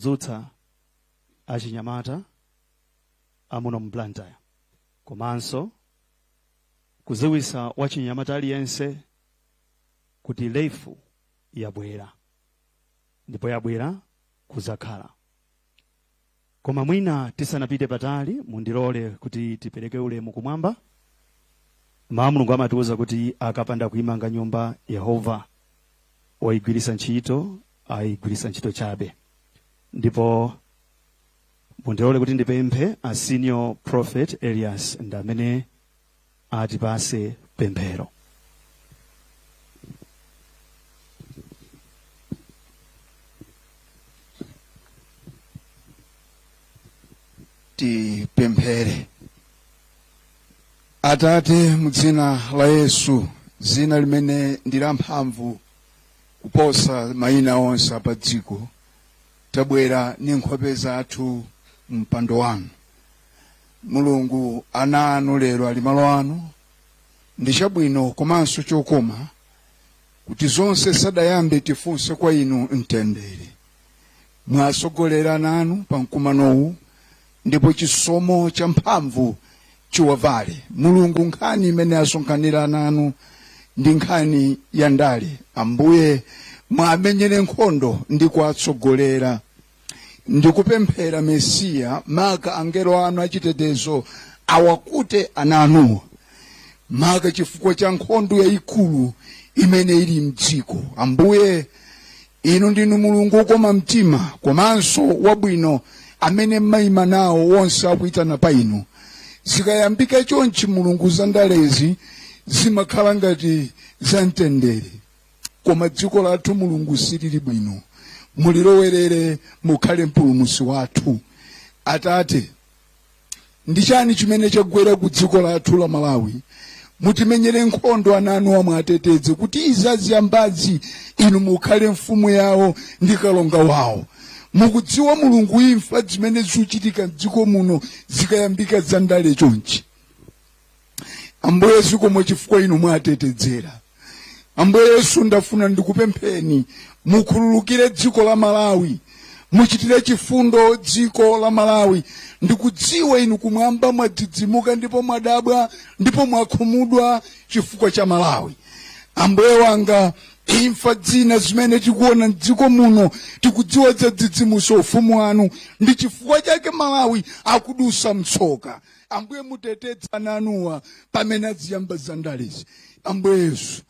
Kudzutsa achinyamata amuno mu Blantyre komanso kudziwitsa wachinyamata aliyense kuti LEF yabwera ndipo yabwera kudzakhala. Koma mwina tisanapite patali, mundilole kuti tipereke ulemu kumwamba. Mawu a Mulungu amatiwuza kuti akapanda kuimanga nyumba Yehova, woyigwiritsa ntchito ayigwiritsa ntchito chabe. Ndipo mundilole kuti ndipemphe a Senior Prophet Elias ndi amene atipase pemphero. Tipemphere. Atate, mu dzina la Yesu, dzina limene ndi lamphamvu kuposa mayina onse apa dziko, tabwera ndi nkhope zathu mpando wanu. Mulungu, ana anu lero ali malo ano. Ndi chabwino komanso chokoma kuti zonse sadayambe tifunse kwa inu mtendere. Mwatsogolera ana anu pa mkumanowu, ndipo chisomo cha mphamvu chiwavale. Mulungu, nkhani imene asonkhanira ana anu ndi nkhani ya ndale. Ambuye, mwamenyere nkhondo ndi kuwatsogolera. Ndikupemphera Mesiya, maka angelo anu achitetezo awakute ana anuwo, maka chifukwa cha nkhondo yayikulu imene ili mdziko. Ambuye, inu ndinu Mulungu wokoma mtima komanso wabwino, amene mmayima nawo wonse akuyitana pa inu. Zikayambika chonchi, Mulungu, za ndalezi zimakhala ngati za mtendere, koma dziko lathu, Mulungu, silili bwino. Mulilowerere, mukhale mpulumutsi wathu. Atate, ndi chani chimene chagwera ku dziko lathu la Malawi? Mutimenyere nkhondo ana anu, mwateteze kuti izaziyambazi inu mukhale mfumu yawo ndi kalonga wawo. Mukudziwa, Mulungu, imfa zimene zikuchitika mdziko muno zikayambika za ndale chonchi. Ambuye, zikomo chifukwa inu mwatetezera. Ambuye Yesu, ndafuna ndikupempheni mukhululukire dziko la Malawi, muchitire chifundo dziko la Malawi. Ndikudziwa inu kumwamba mwadzidzimuka ndipo mwadabwa ndipo mwakhumudwa chifukwa cha Malawi. Ambuye wanga, imfa zina zimene tikuona mdziko muno tikudziwa zadzidzimutsa ufumu wanu, ndi chifukwa chake Malawi akudusa mtsoka. Ambuye, mutetedze ana anuwa pamene aziyamba zandalezi. Ambuye Yesu,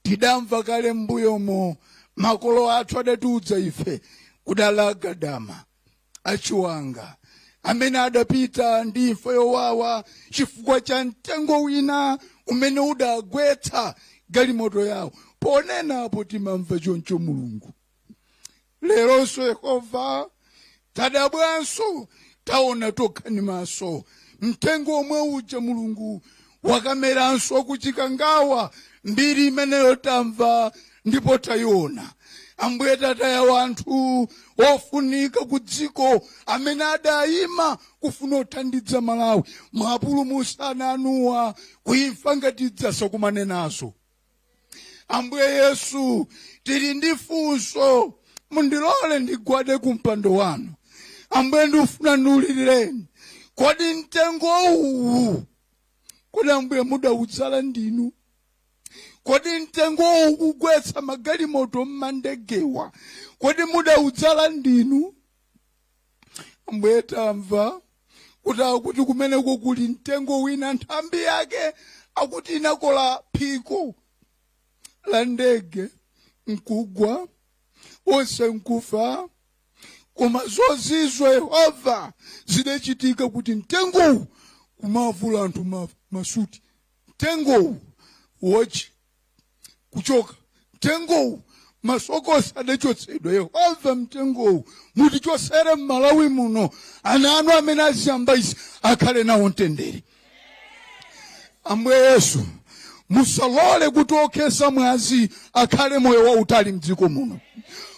tidamva kale m'mbuyomo makolo athu adatiudza ife kudala Gadama achiwanga amene adapita ndi imfa yowawa chifukwa cha mtengo wina umene udagwetsa galimoto yawo. Ponenapo timamva choncho, Mulungu. Leronso, Yehova, tadabwanso, taona tokha ndi maso mtengo omwe uja, Mulungu, wakameranso kuChikangawa. Mbiri imeneyo tamva ndipo tayiona. Ambuye, tataya wanthu ofunika ku dziko amene adayima kufuna kuthandiza Malawi. Mwapulumutsa ana anuwa kuimfa ngati idzasakumane nazo. Ambuye Yesu, tili ndi funso. Mundilole ndigwade ku mpando wanu. Ambuye, ndikufuna ndiulilireni, kodi mtengo uwu, kodi Ambuye mudaudzala ndinu? Kodi mtengo uwu kugwetsa magalimoto mmandegewa, kodi mudaudzala ndinu? Ambuye, tamva kuti akuti kumeneko kuli mtengo wina, nthambi yake akuti inakola phiko la ndege nkugwa, onse nkufa. Koma zozizwa, Yehova, zidachitika kuti mtengowu kumavula anthu masuti, mtengowu wochi kuchoka, mtengowu masokosi adachotsedwa. Yehova, mtengowu mutichotsere m'Malawi muno, ana anu amene aziyamba izi akhale nawo mtendere. Ambuye Yesu, musalole kuti okhetsa mwazi akhale moyo wautali mdziko muno.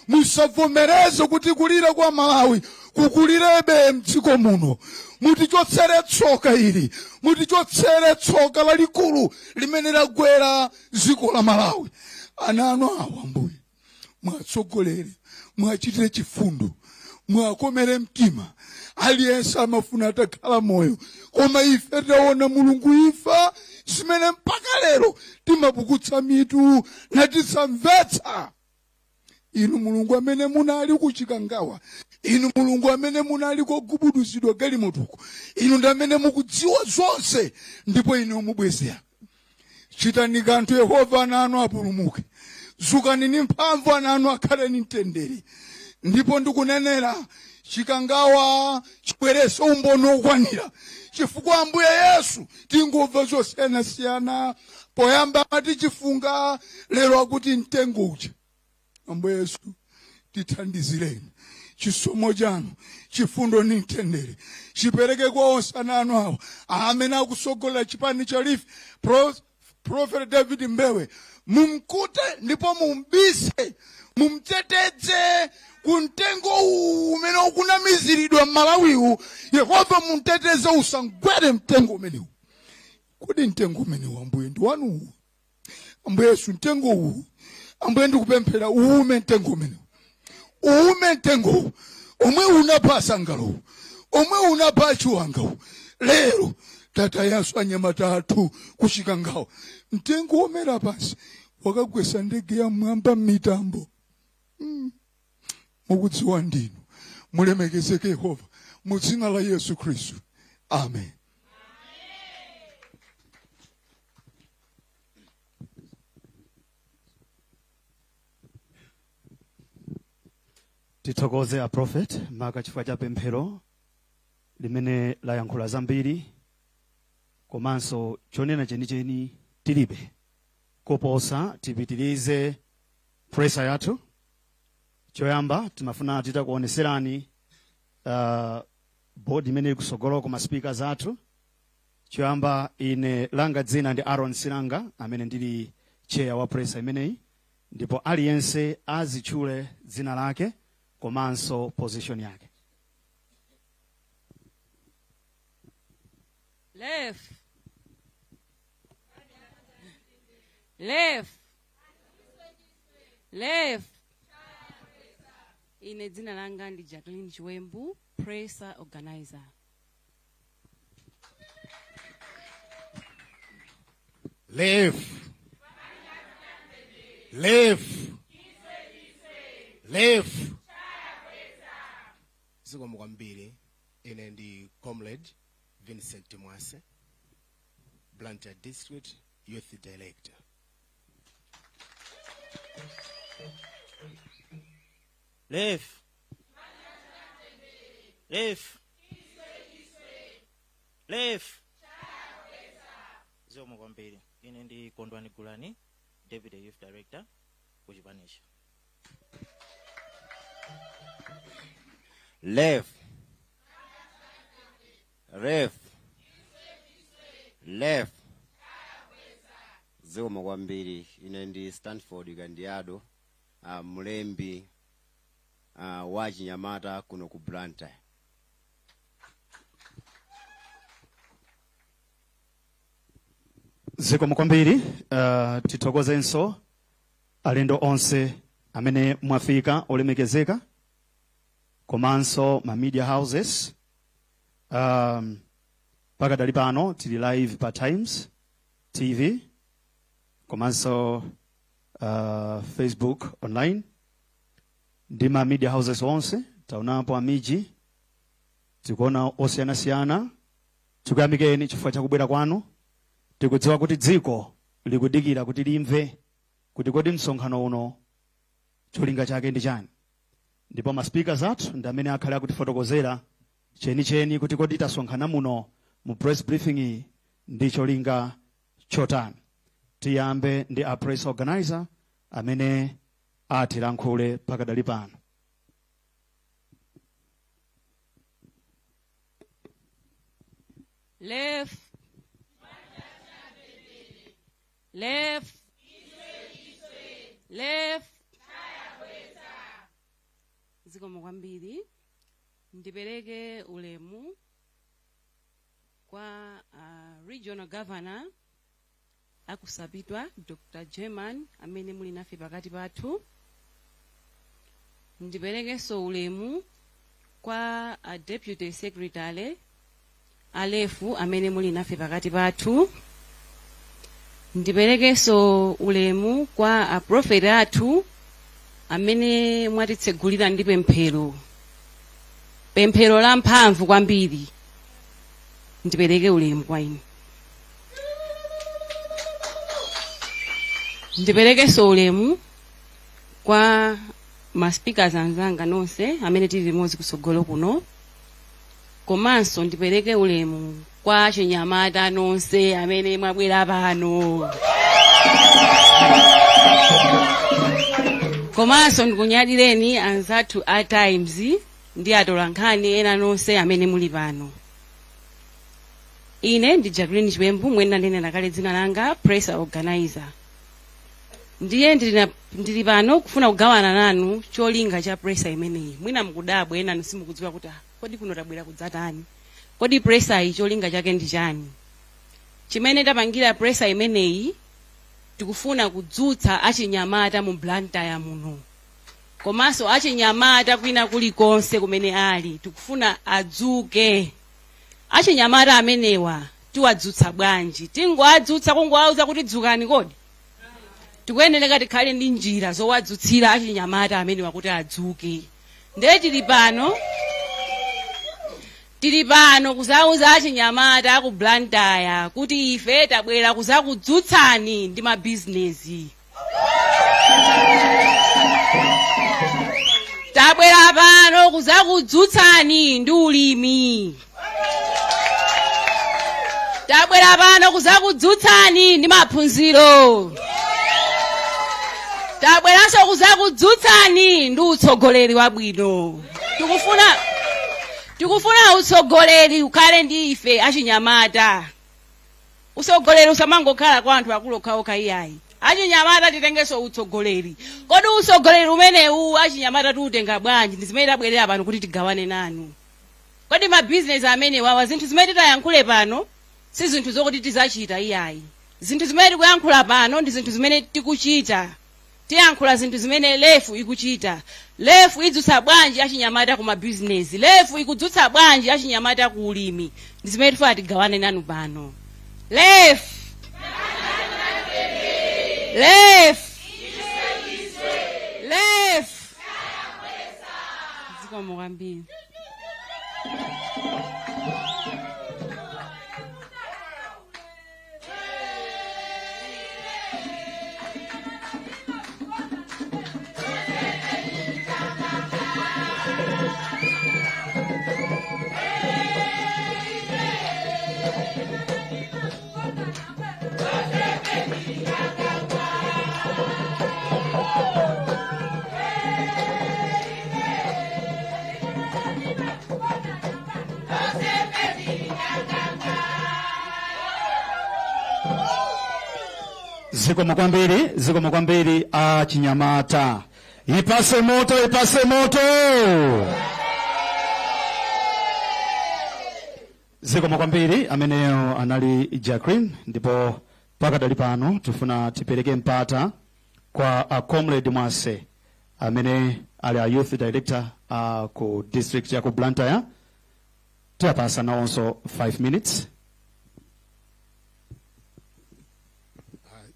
Musavomereze kuti kulira kwa Malawi kukulirebe mdziko muno. Mutichotsere tsoka ili, mutichotsere tsoka lalikulu limene lagwera dziko la Malawi. Ana anu awa, Ambuye, mwatsogolere, mwachitire chifundo. Mwakomere mtima. Aliyense amafuna atakhala moyo, koma ife taona Mulungu imfa zimene mpaka lero timapukutsa mitu natisamvetsa. Inu Mulungu amene munali kuChikangawa, inu Mulungu amene munali kogubuduzidwa galimotuko, inu ndi amene mukudziwa zonse, ndipo inu mubwezera. Chitani kanthu, Yehova, ana anu apulumuke. Zukani ni mphamvu, ana anu akhale ni mtendere. Ndipo ndikunenera Chikangawa chibwereso umboni okwanira, chifukwa Ambuye Yesu, tingomva zosiyanasiyana. Poyamba amati chifunga, lero akuti mtengo uja. Ambuye Yesu, tithandizireni. Chisomo chanu, chifundo ni mtendere chipereke kwa onse ana anu awo amene akusogolera chipani cha Leaf. Prophet David Mbewe mumkute ndipo mumbise, mumtetedze ku mtengo uwu umene ukunamiziridwa m'Malawiwu. Yehova, mumteteze, usangwere mtengo umenewu. Kodi mtengo umenewu, Ambuye, ndi wanuwu? Ambuye Yesu, mtengo uwu, Ambuye, ndikupemphera uume mtengo umenewu, uume mtengowu omwe unapha Sangalowu, omwe unapha Chiwangawu. Lero tatayanso anyamata athu kuChikangawo. Mtengo womera pansi wakagwesa ndege ya mwamba m'mitambo. Mukudziwa ndinu. Mulemekezeke Yehova, mu dzina la Yesu Khristu, amen. Tithokoze a prophet maka chifukwa cha pemphero limene layankhula zambiri, komanso chonena chenicheni tilibe koposa tipitirize presser yathu. Choyamba timafuna titakuoneserani board imene ili kusogoloko, ma speakers athu. Choyamba, ine langa dzina ndi Aaron Silanga, amene ndili chair wa presser imeneyi, ndipo aliyense azitchule dzina lake komanso position yake. Left. Left. Left. Ine dzina langa ndi Jacqueline Chiwembu, presser organizer. Left. Left. Left. Zikomo kwambiri. Ine ndi Comrade Vincent Mwase, Blantyre District Youth Director. Left. Left. Left. Zikomo kwambiri. Ine ndi Kondwani Gulani, Deputy Youth Director kuchipanisha. Left. Left. Left. Zikomo kwambiri. Ine ndi Stanford Kandiado, mlembi wa chinyamata kuno ku Blantyre. Zikomo kwambiri. Tithokozenso alendo onse amene mwafika olemekezeka, komanso ma media houses. Pakadali pano tili live pa Times TV komanso Facebook online ndi ma media houses onse. Taonapo amiji, tikuona osiyanasiyana. Tikuyamikeni chifukwa chakubwera kwanu. Tikudziwa kuti dziko likudikira kuti limve kuti kodi msonkhano uno cholinga chake ndi chani, ndipo ma speakers athu ndi amene akhale akutifotokozera chenicheni kuti kodi tasonkhana muno mu press briefing iyi ndi cholinga chotani. Tiyambe ndi a press organizer amene atilankhule pakadali pano. Left. Left. Left. Zikomo kwambiri. Ndipereke ulemu kwa regional governor akusapitwa, Dr German, amene muli nafe pakati pathu. Ndiperekenso ulemu Kwa a deputy secretary a LEF amene muli nafe pakati pathu. Ndiperekenso ulemu kwa aprofeti athu amene mwatitsegulira ndi pemphero, pemphero la mphamvu kwambiri. Ndipereke ulemu kwa inu. Ndiperekenso ulemu kwa ma speakers anzanga nonse amene tili limodzi kutsogolo kuno, komanso ndipereke ulemu kwa achinyamata nonse amene mwabwera pano. Komanso ndikunyadireni anzathu a Times ndi atolankhani ena nonse amene muli pano. Ine ndi Jacqueline Chiwembu, mwene ndanenera kale dzina langa, presser organizer. Ndiye ndili pano kufuna kugawana nanu cholinga cha presser imeneyi. Mwina mukudabwa, enanu simukudziwa kuti kodi kuno tabwera kudzatani, kodi presser iyi cholinga chake ndi chani? Chimene tapangira presser imeneyi, tikufuna kudzutsa achinyamata mu Blantyre muno, komanso achinyamata kwina kulikonse kumene ali. Tikufuna adzuke achinyamata amenewa. Tiwadzutsa bwanji? Tingoadzutsa kungowauza kuti dzukani? Kodi tikuyenereka tikhale ndi njira zowadzutsira achinyamata amenewa kuti adzuke? Ndiye tili pano kuzauza achinyamata aku Blantyre kuti ife tabwera kuzakudzutsani ndi mabizinesi. Tabwera pano kuzakudzutsani ndi ulimi. Tabwera pano kuzakudzutsani ndi maphunziro. Tabweranso kuzakudzutsani ndi utsogoleri wabwino. Tikufuna utsogoleri ukhale ndi ife achinyamata. Utsogoleri usamangokhala kwa anthu akulu okhaokha, iyayi. Achinyamata titengenso utsogoleri. Kodi utsogoleri umenewu achinyamata tiutenga bwanji? Ndi zimene tabwerera pano kuti tigawane nanu. Kodi mabizinesi amenewawa, zinthu zimene titayankhule pano si zinthu zokuti tizachita, iyayi. Zinthu zimene tikuyankhula pano ndi zinthu zimene tikuchita. Tiyankhula zinthu zimene LEF ikuchita. LEF idzutsa bwanji achinyamata ku mabizinesi? LEF ikudzutsa bwanji achinyamata ku ulimi? Ndi zimene tifuna tigawane nanu pano. LEF, LEF, LEF! Zikomo kwambiri. Zikomo kwambiri, zikomo kwambiri achinyamata. Ipase moto, ipase moto! Zikomo kwambiri. Ameneyo anali Jacqueline. Ndipo pakadali pano tifuna tipereke mpata kwa a Comrade Mwase amene ali a youth director ku district ya ku Blantyre. Tiyapasa nawonso 5 minutes.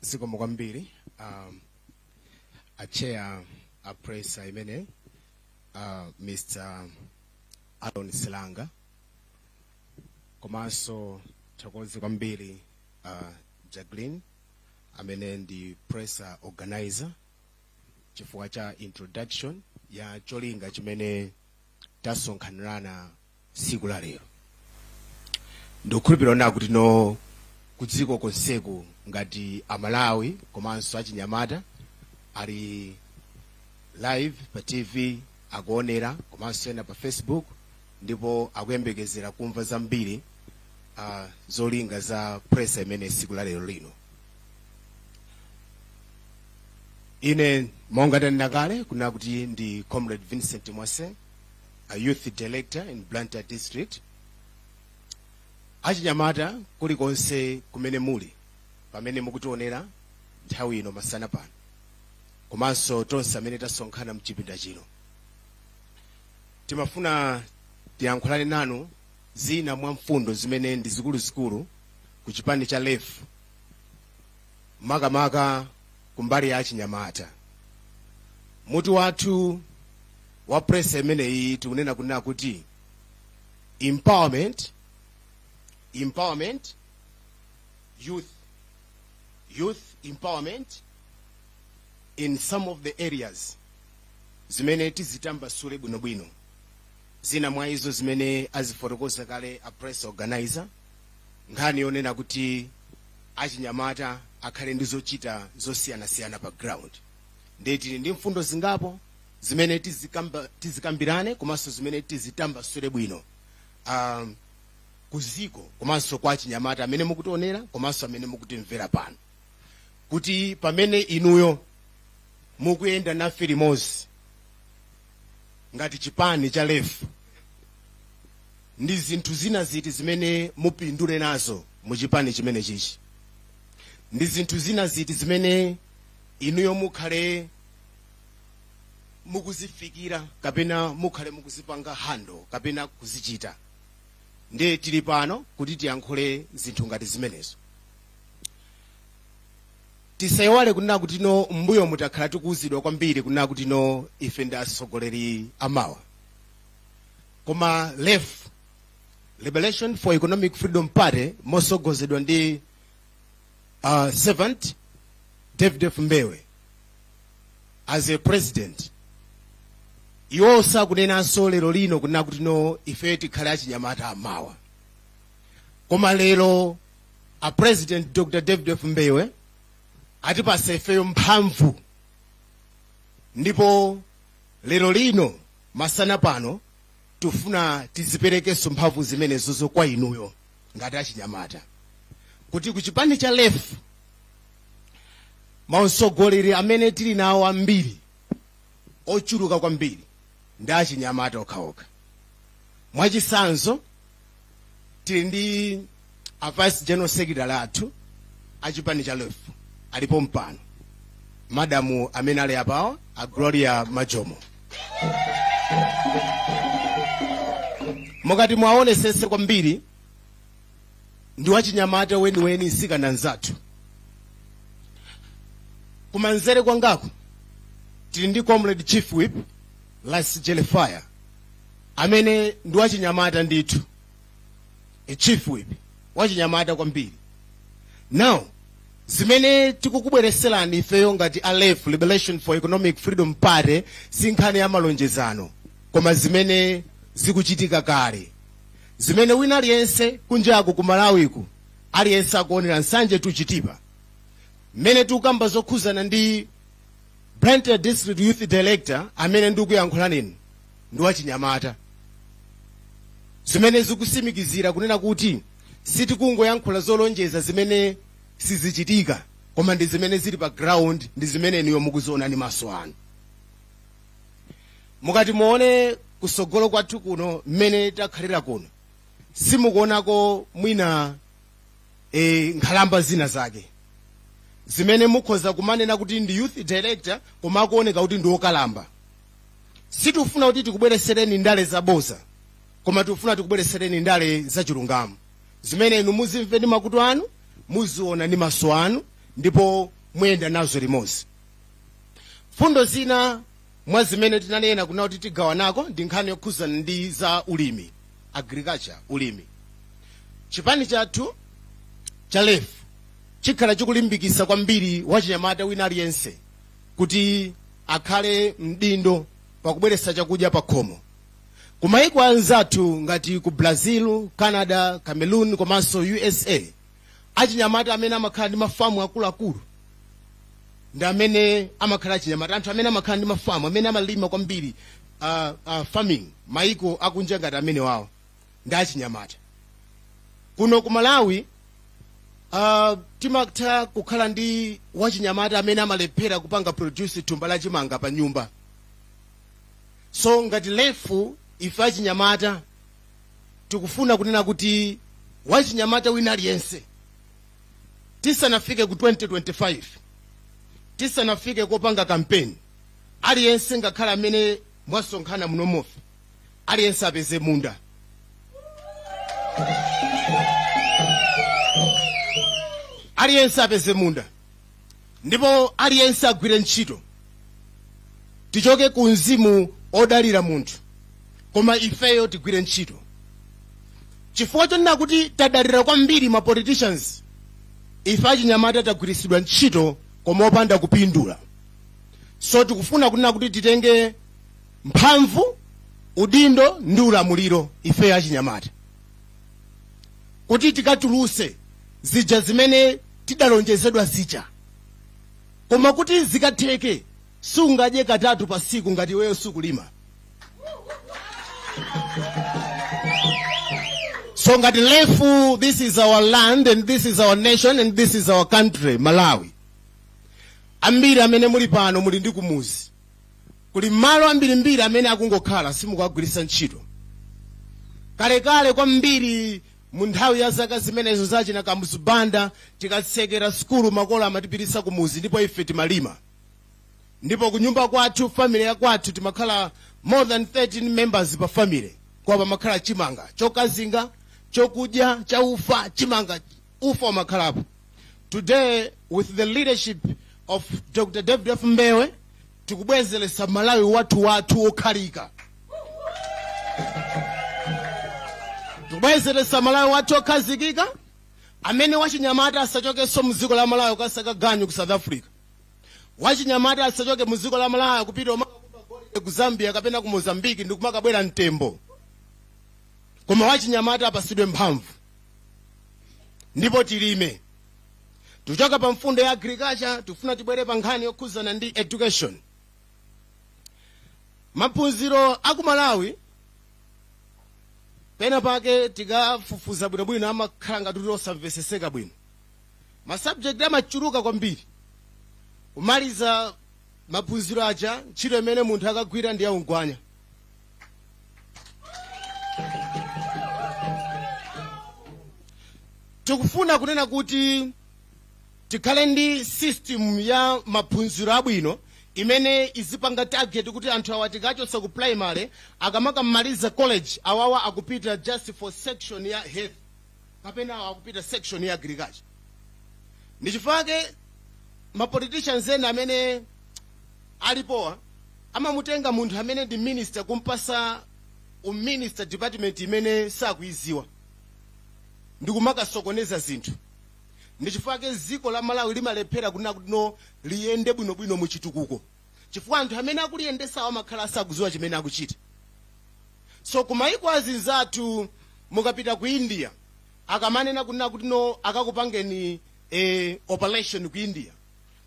Zikomo kwambiri a chair a presser imene, Mr Aaron Silanga, komanso thokoze kwambiri Jacqueline amene ndi presser organizer chifukwa cha introduction ya cholinga chimene tasonkhanirana tsiku la lero. Ndikukhulupirira na kuti no kudziko konseku ngati Amalawi komanso achinyamata ali live pa TV akuonera, komanso ena pa Facebook, ndipo akuyembekezera kumva zambiri zolinga za presser imene tsiku la lero lino. Ine monga ndanena kale kunena kuti ndi Comrade Vincent Mwase, a youth director in Blantyre District. Achinyamata kulikonse kumene muli, pamene mukutionera nthawi ino masana pano, komanso tonse amene tasonkhana mchipinda chino, timafuna Tiyankhulane nanu zina mwa mfundo zimene ndi zikuluzikulu ku chipani cha LEF, makamaka kumbali ya chinyamata. Mutu wathu wa presser imeneyi tikunena kunena kuti empowerment youth, youth empowerment in some of the areas zimene tizitambasule bwinobwino. Zina mwa izo zimene azifotokoza kale a press organizer, nkhani yonena kuti achinyamata akhale ndi zochita zosiyanasiyana pa ground. Ndiye tili ndi mfundo zingapo zimene tizikambirane komanso zimene tizitambasule bwino kuziko komanso kwa achinyamata amene mukutionera komanso amene mukutimvera pano, kuti pamene inuyo mukuyenda nafe limodzi ngati chipani cha LEF, ndi zinthu zina ziti zimene mupindule nazo mu chipani chimene chichi, ndi zinthu zina ziti zimene inuyo mukhale mukuzifikira kapena mukhale mukuzipanga handle kapena kuzichita. Ndiye tili pano kuti tiyankhule zinthu ngati zimenezo. Tisayiwale kunena kuti no, mbuyo mutakhala tikuwuzidwa kwambiri kunena kuti no, ife ndi atsogoleri amawa. Koma LEF, Liberation for Economic Freedom Party, mosogozedwa ndi servant David F. Mbewe as a president, iwo sakunenanso lero lino kunena kuti no, ife tikhale achinyamata amawa. Koma lero a President Dr. David F. Mbewe atipasa ifeyo mphamvu, ndipo lero lino masana pano tifuna tiziperekenso mphamvu zimenezozo kwa inuyo ngati achinyamata, kuti ku chipani cha LEF mautsogoleri amene tili nawo ambiri, ochuluka kwambiri, ndi achinyamata okhaokha. Mwachitsanzo, tili ndi a vice general secretary athu achipani cha LEF alipo mpano, madamu amene ali apawa, a Gloria Majomo. Mukati mwaonesese kwambiri, ndi wachinyamata weniweni, mtsikana nzathu. Kumanzere kwangako tili ndi Comrade Chief Whip Las Jelefaya, amene ndi wachinyamata ndithu, a chief whip wachinyamata kwambiri. Now, zimene tikukubwereserani ifeyo ngati a LEF, Liberation for Economic Freedom Party, si nkhani ya malonjezano, koma zimene zikuchitika kale, zimene wina aliyense kunjaku ku Malawiku aliyense akuonera. Nsanje tuchitipa, mmene tikukamba zokhuzana ndi Blantyre District Youth Director amene ndikuyankhula nenu ndi wachinyamata, zimene zikusimikizira kunena kuti sitikungoyankhula zolonjeza zimene sizichitika, koma ndi zimene zili pa ground, ndi zimene inuyo mukuziona ndi maso anu. Mukati muone kusogolo kwathu kuno, mmene takhalira kuno, simukuonako mwina nkhalamba zina zake zimene mukhoza kumanena kuti ndi youth director koma akuoneka kuti ndi wokalamba. Sitikufuna kuti tikubweresereni ndale zaboza, koma tikufuna tikubweresereni ndale zachilungamo zimene inu muzimve ndi makutu anu, muziona ndi maso anu, ndipo muyenda nazo limodzi. Fundo zina mwa zimene tinanena kuna kuti tigawanako ndi nkhani yokhuzana ndi za ulimi, agriculture, ulimi. Chipani chathu cha LEF chikhala chikulimbikitsa kwambiri wachinyamata wina aliyense kuti akhale mdindo pakubweretsa chakudya pa khomo. Kumayiko anzathu ngati ku Brazil, Canada, Cameroon komanso USA, achinyamata amene amakhala ndi mafamu akuluakulu ndi amene amakhala achinyamata. Anthu amene amakhala ndi mafamu, amene amalima kwambiri, farming, mayiko akunja ngati amene wawo ndi achinyamata. Kuno ku Malawi timatha kukhala ndi wachinyamata amene amalephera kupanga produce thumba la chimanga pa nyumba. So ngati LEF, ife achinyamata tikufuna kunena kuti wachinyamata wina aliyense, tisanafike ku 2025, tisanafike kopanga kampeni, aliyense, ngakhale amene mwasonkhana munomofe, aliyense apeze munda. Aliyense apeze munda ndipo aliyense agwire ntchito. Tichoke ku mzimu odalira munthu, koma ifeyo tigwire ntchito, chifukwa chonena kuti tadalira kwambiri ma politicians. Ife achinyamata tagwiritsidwa ntchito koma opanda kupindula. So tikufuna kunena kuti titenge mphamvu, udindo ndi ulamuliro ifeyo achinyamata, kuti tikatuluse zija zimene tidalonjezedwa zija. Koma kuti zikatheke, sungadye katatu pa siku ngati iweyo sukulima. So ngati LEF, this is our land and this is our nation and this is our country, Malawi. Ambiri amene muli pano muli ndi kumuzi, kuli malo ambirimbiri amene akungokhala, simukagwiritsa ntchito. Kalekale kwambiri, mu nthawi ya zaka zimenezo zachina Kamuzu Banda, tikatsekera sukulu makolo amatipitisa kumuzi ndipo ife timalima. Ndipo kunyumba kwathu, family ya kwathu, timakhala more than 13 members pa family, kwa pamakhala chimanga chokazinga, chokudya cha ufa, chimanga, ufa umakhalapo. Today, with the leadership of Dr David F Mbewe, tikubwezeresa Malawi wathu wathu okhalika, tikubwezeresa Malawi wathu okhazikika, amene wachinyamata asachokenso mdziko la Malawi kukasaka ganyu ku South Africa, wachinyamata asachoke mdziko la Malawi kupita umakakumba golide ku Zambia kapena ku Mozambiki ndi kumakabwera mtembo, koma wachinyamata apasidwe mphamvu ndipo tilime. Tuchoka pa mfundo ya agriculture, tifuna tibwere pa nkhani yokhuzana ndi education. Maphunziro aku Malawi, pena pake tikafufuza bwinobwino, amakhala ngati kuti osamveseseka bwino. Ma subject amachuluka kwambiri. Kumaliza maphunziro aja, ntchito imene munthu akagwira ndi yaungwanya. Tikufuna kunena kuti tikhale ndi system ya maphunziro abwino imene izipanga target kuti anthu awa tikachotsa ku primary, akamakamaliza college, awawa akupita just for section ya health kapena awa akupita section ya agriculture. Ndi chifukwa ma politicians ena amene alipowa amamutenga munthu amene ndi minister kumpasa uminister department imene sakuiziwa ndikumakasokoneza zinthu. Ndi chifukwa dziko la Malawi limalephera kunena kuti no, liyende bwinobwino muchitukuko, chifukwa anthu amene akuliyendesawo amakhala asakuziwa chimene akuchita. So kumayiko azinzathu, mukapita ku India, akamanena kunena kuti no, akakupangeni operation ku India,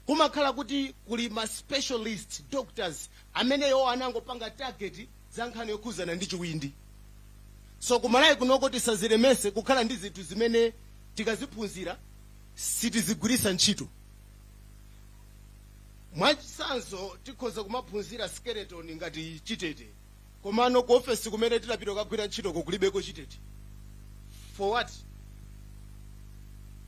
kumakhala kuti kuli ma specialist doctors ameneyo anangopanga target za nkhani yokhuzana ndi chiwindi. So kumalawi kunoko tisazilemese kukhala ndi zinthu zimene tikaziphunzira sitizigwiritsa ntchito. Mwachitsanzo, tikhoza kumaphunzira skeleton ngati chitete, komano ku ofesi kumene tidapita kukagwira ntchito kulibeko chitete. For what?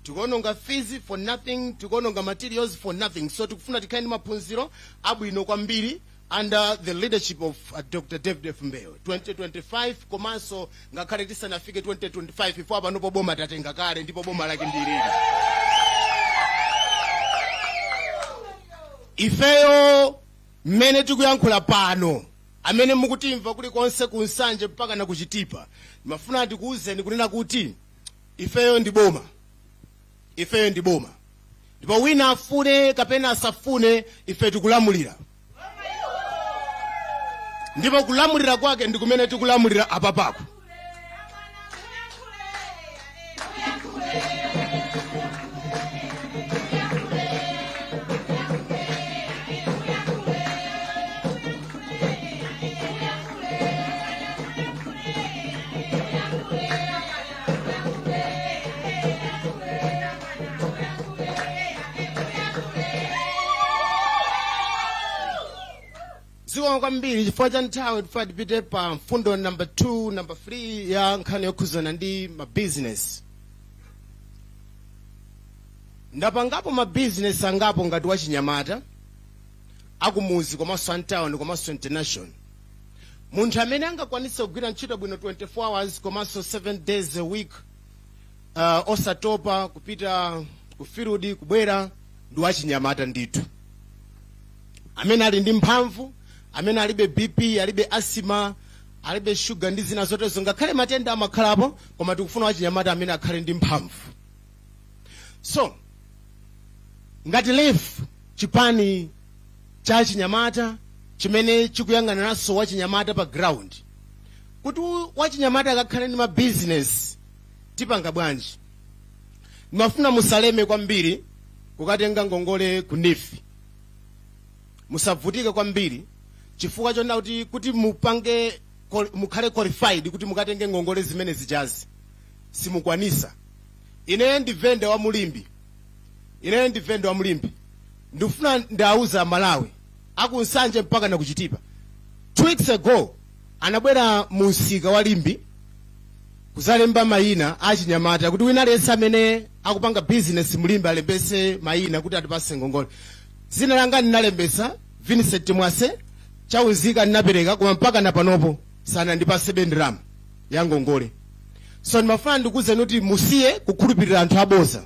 Tikuononga fees for nothing, tikuononga materials for nothing. So tikufuna tikhale ndi maphunziro abwino kwambiri under the leadership of Dr David F Mbewe 2025, komanso ngakhale tisanafike 2025, ifo panopo boma tatenga kale ndipo boma lake ndilili. Ifeyo mmene tikuyankhula pano, amene mukutimva kulikonse ku Nsanje mpaka na kuchitipa, ndimafuna ndikuwuzeni kunena kuti ifeyo ndi boma, ifeyo ndi boma, ndipo wina afune kapena asafune, ife tikulamulira, ndipo kulamulira kwake ndi kumene tikulamulira apapako. Zikomo kwambiri. Chifukwa cha nthawi, tifuna tipite pa mfundo number 2, number 3 ya nkhani yokhuzana ndi mabusiness. Ndapangapo mabusiness angapo ngati wachinyamata, akumuzi komanso antawuni komanso international. Munthu amene angakwanitse kugwira ntchito bwino 24 hours komanso 7 days a week, osatopa, kupita Ku field kubwera ndi wachinyamata ndithu amene ali ndi mphamvu, amene alibe BP, alibe asthma, alibe shuga ndi zina zotezo. Ngakhale matenda amakhalapo, koma tikufuna wachinyamata amene akhale ndi mphamvu. So ngati LEF, chipani cha chinyamata chimene chikuyang'aniranso wachinyamata pa ground, kuti wachinyamata akakhale ndi mabizinesi, tipanga bwanji? Ndimafuna musaleme kwambiri kukatenga ngongole ku NEEF. Musavutike kwambiri, chifukwa chonena kuti mupange mukhale qualified kuti mukatenge ngongole zimene zijazi, simukwanisa. Ine ndi venda wa mulimbi, ine ndi venda wa mulimbi. Ndikufuna ndawuza Malawi akuNsanje mpaka na kuChitipa, 2 weeks ago anabwera mu msika wa Limbi kuzalemba mayina achinyamata, kuti wina aliyense amene akupanga business mulimbi alembese mayina kuti atipase ngongole. Zina langa ndinalembesa, Vincent Mwase. Chaunzika ndinapereka, koma mpaka na panopo sanandipase ndalama ya ngongole. So ndimafuna ndikuwuzeni kuti musiye kukhulupirira anthu aboza,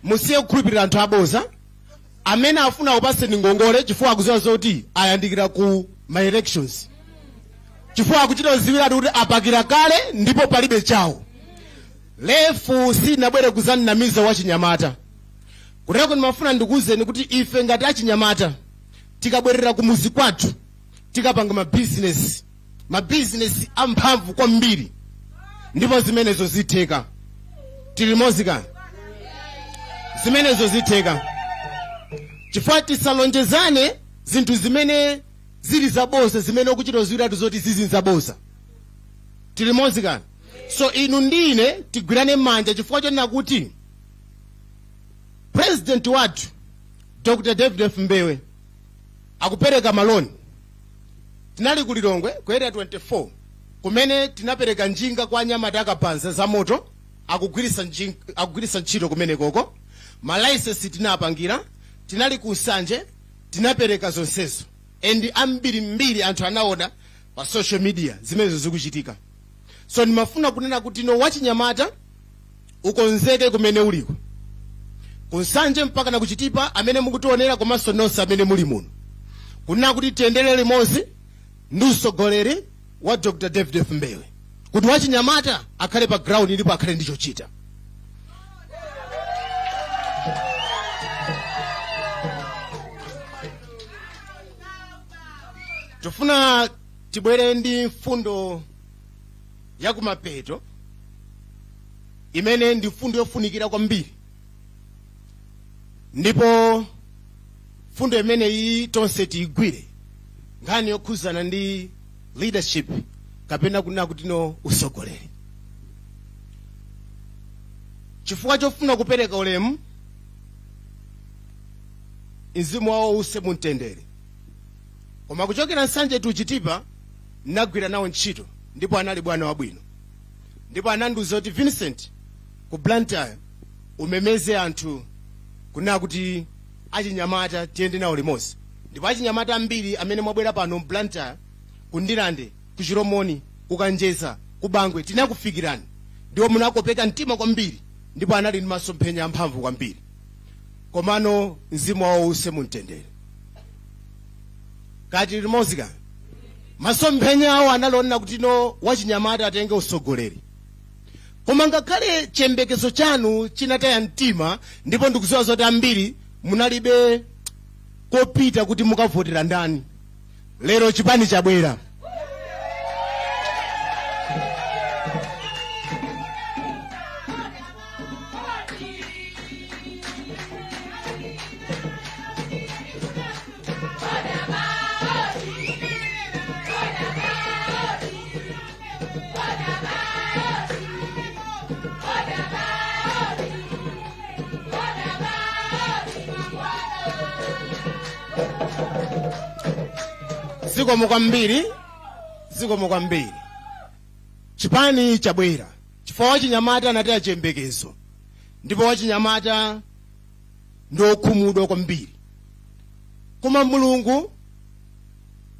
musiye kukhulupirira anthu aboza amene afuna kupaseni ngongole chifukwa akuziwa zoti ayandikira ku ma elections, chifukwa akuchita kuziwiratu kuti apakira kale ndipo palibe chawo. LEF sinabwere kuzanamiza wachinyamata. Kuteko ndimafuna ndikuwuzeni kuti ife ngati achinyamata tikabwerera kumuzi kwathu, tikapanga mabizinesi, mabizinesi amphamvu kwambiri, ndipo zimenezo zitheka. Tili limodzi kani? Zimenezo zitheka, chifukwa tisalonjezane zinthu zimene zili zaboza, zimene ukuchita kuziwiratu zoti zizi zaboza. Tili limodzi kani? So inu ndi ine tigwirane manja, chifukwa chonena kuti president wathu Dr David F Mbewe akupereka maloni. Tinali ku Lilongwe ku Area 24 kumene tinapereka njinga kwa anyamata akapanza za moto, akugwirisa ntchito kumene koko, malaisensi tinapangira. Tinali ku Nsanje, tinapereka zonsezo, and ambirimbiri anthu anaona pa social media zimenezo zikuchitika. So ndimafuna kunena kuti no, wachinyamata ukonzeke kumene uliko, kuNsanje mpaka na kuChitipa, amene mukutionera komanso nonse amene muli muno, kunena kuti tiyendere limodzi ndi usogoleri wa Dr David F Mbewe, kuti wachinyamata akhale pa ground ndipo akhale ndi chochita. Tifuna tibwere ndi mfundo ya kumapeto imene ndi mfundo yofunikira kwambiri, ndipo mfundo imeneyi tonse tiyigwire, nkhani yokhuzana ndi leadership, kapena kunena kuti no, usogoleri. Chifukwa chofuna kupereka ulemu, mzimu wawo use mumtendere, koma kuchokera Nsanje tuChitipa ndinagwira nawo ntchito, ndipo anali bwana wabwino, ndipo anandiwuza kuti, "Vincent, ku Blantyre umemeze anthu kunena kuti achinyamata tiyende nawo limodzi." Ndipo achinyamata ambiri amene mwabwera pano m'Blantyre, ku Ndirande, ku Chilomoni, ku Kanjeza, ku Bangwe, tinakufikirani ndipo munakopeka mtima kwambiri, ndipo anali ndi masomphenya amphamvu kwambiri. Komano mzimu wawo use mumtendere. Kati limodzi kani? Masomphenya awo analonena kuti no, wachinyamata atenge usogoleri. Koma ngakhale chiyembekezo chanu chinataya mtima, ndipo ndikudziwa zoti ambiri munalibe kopita kuti mukavotera ndani, lero chipani chabwera. Zikomo kwambiri, zikomo kwambiri. Chipani chabwera chifukwa wachinyamata anataya chiyembekezo, ndipo wachinyamata ndi okhumudwa kwambiri. Koma Mulungu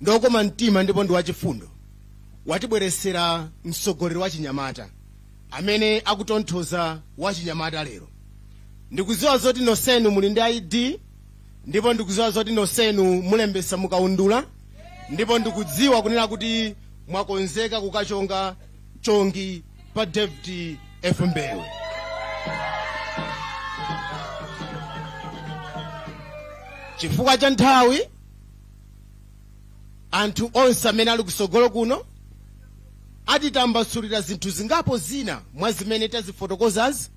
ndokoma mtima ndipo ndi wachifundo, watibweresera mtsogoleri wa chinyamata. Amene akutonthoza wachinyamata lero, ndikudziwa zoti nonsenu muli ndi ID, ndipo ndikudziwa zoti nonsenu mulembesa mukaundula, ndipo ndikudziwa kunena kuti mwakonzeka kukachonga chongi pa David F Mbewe. Chifukwa cha nthawi, anthu onse amene ali kusogolo kuno atitambasulira zinthu zingapo zina mwa zimene tazifotokozazi,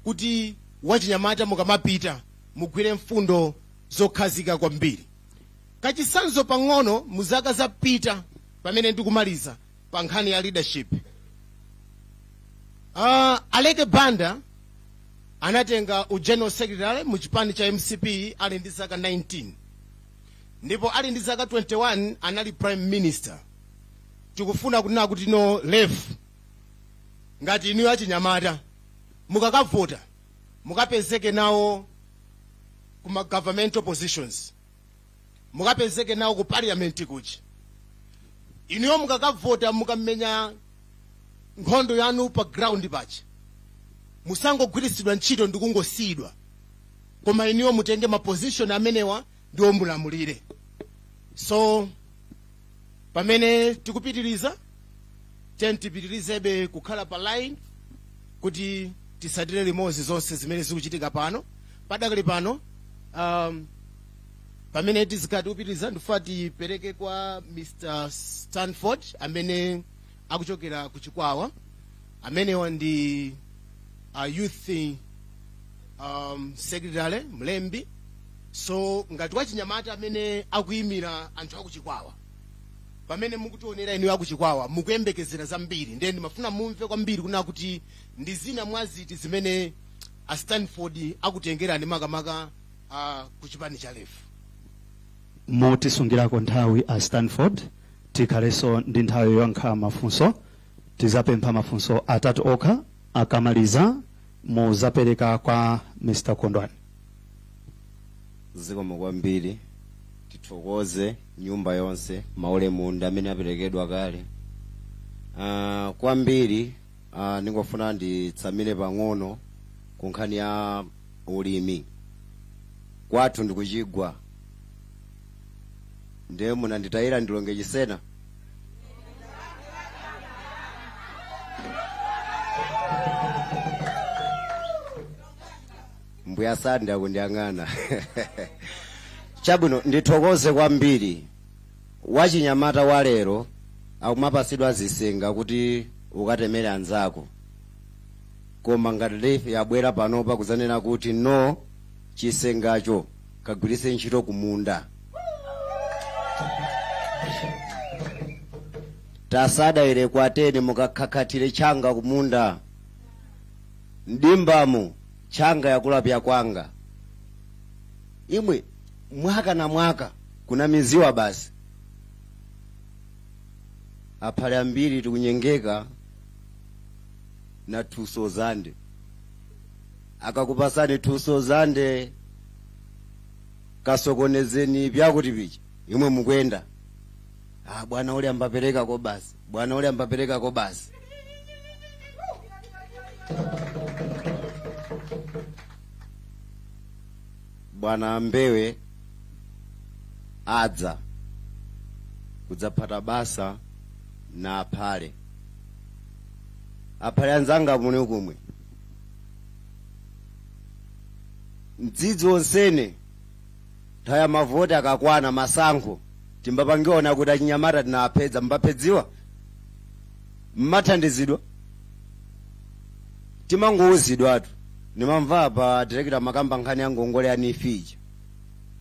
kuti wachinyamata mukamapita mugwire mfundo zokhazika kwambiri. Kachisanzo pang'ono, mu zaka zapita, pamene ndikumaliza pa nkhani ya leadership, Aleke Banda anatenga u general secretary mu chipani cha MCP ali ndi zaka 19, ndipo ali ndi zaka 21 anali prime minister. Tikufuna kunena kuti no lef ngati inuyo achinyamata mukakavota, mukapezeke nawo kuma governmental positions, mukapezeke nawo ku parliament kuchi. Inuyo mukakavota, mukamenya nkhondo yanu pa ground pachi, musangogwiritsidwa ntchito ndi kungosiyidwa, koma inuyo mutenge ma position amenewa ndiwo mulamulire. So pamene tikupitiriza, tipitirizebe kukhala pa line kuti tisatire limodzi zonse zimene zikuchitika pano. Padakali pano, pamene tizikhala tikupitiriza, ndifuna tipereke kwa Mr Stanford amene akuchokera ku Chikwawa. Amenewa ndi youth secretary, mlembi. So ngati wachinyamata amene akuyimira anthu akuchikwawa, pamene mukutionera inu akuchikwawa mukuyembekezera zambiri, ndiye ndimafuna mumve kwambiri kuna kuti ndi zina mwa ziti zimene a Stanford akutengerani makamaka ku chipani cha LEF. Motisungirako nthawi a Stanford, tikhalenso ndi nthawi yoyankha mafunso. Tizapempha mafunso atatu okha, akamaliza muzapereka kwa Mr Kondwani. Zikomo kwambiri. Tithokoze nyumba yonse, maulemu ndi amene aperekedwa kale. Kwambiri ndingofuna nditsamire pang'ono ku nkhani ya ulimi. Kwathu ndikuchigwa, ndiye munanditayira ndilonge chisena. Mbuya Sande akundiyang'ana. Chabwino, ndithokoze kwambiri. Wachinyamata wa lero akumapasidwa zisenga kuti ukatemere anzako, koma ngati LEF yabwera panopa kuzanena kuti no, chisengacho kagwiritse ntchito kumunda. Tasadaire kwateni, mukakhakhathire changa kumunda, mdimbamo changa yakulapya kwanga imwe mwaka na mwaka kuna miziwa basi. Aphale ambiri tikunyengeka na 2,000. Akakupasani 2,000, kasokonezeni byakuti picha imwe mukwenda, ah, bwana ule ambapereka ko basi, bwana ule ambapereka ko basi. Bwana Mbewe adza kudzaphata basa na aphale. Aphale anzanga, mune kumwe mdzidzi wonsene, nthawi ya mavoti akakwana, masankho, timbapangiona kuti achinyamata tinapedza. Mbaphedziwa, mmathandizidwa, timangowuzidwatu. Nimamva pa director makamba nkhani ya ngongole ya NEEF ija,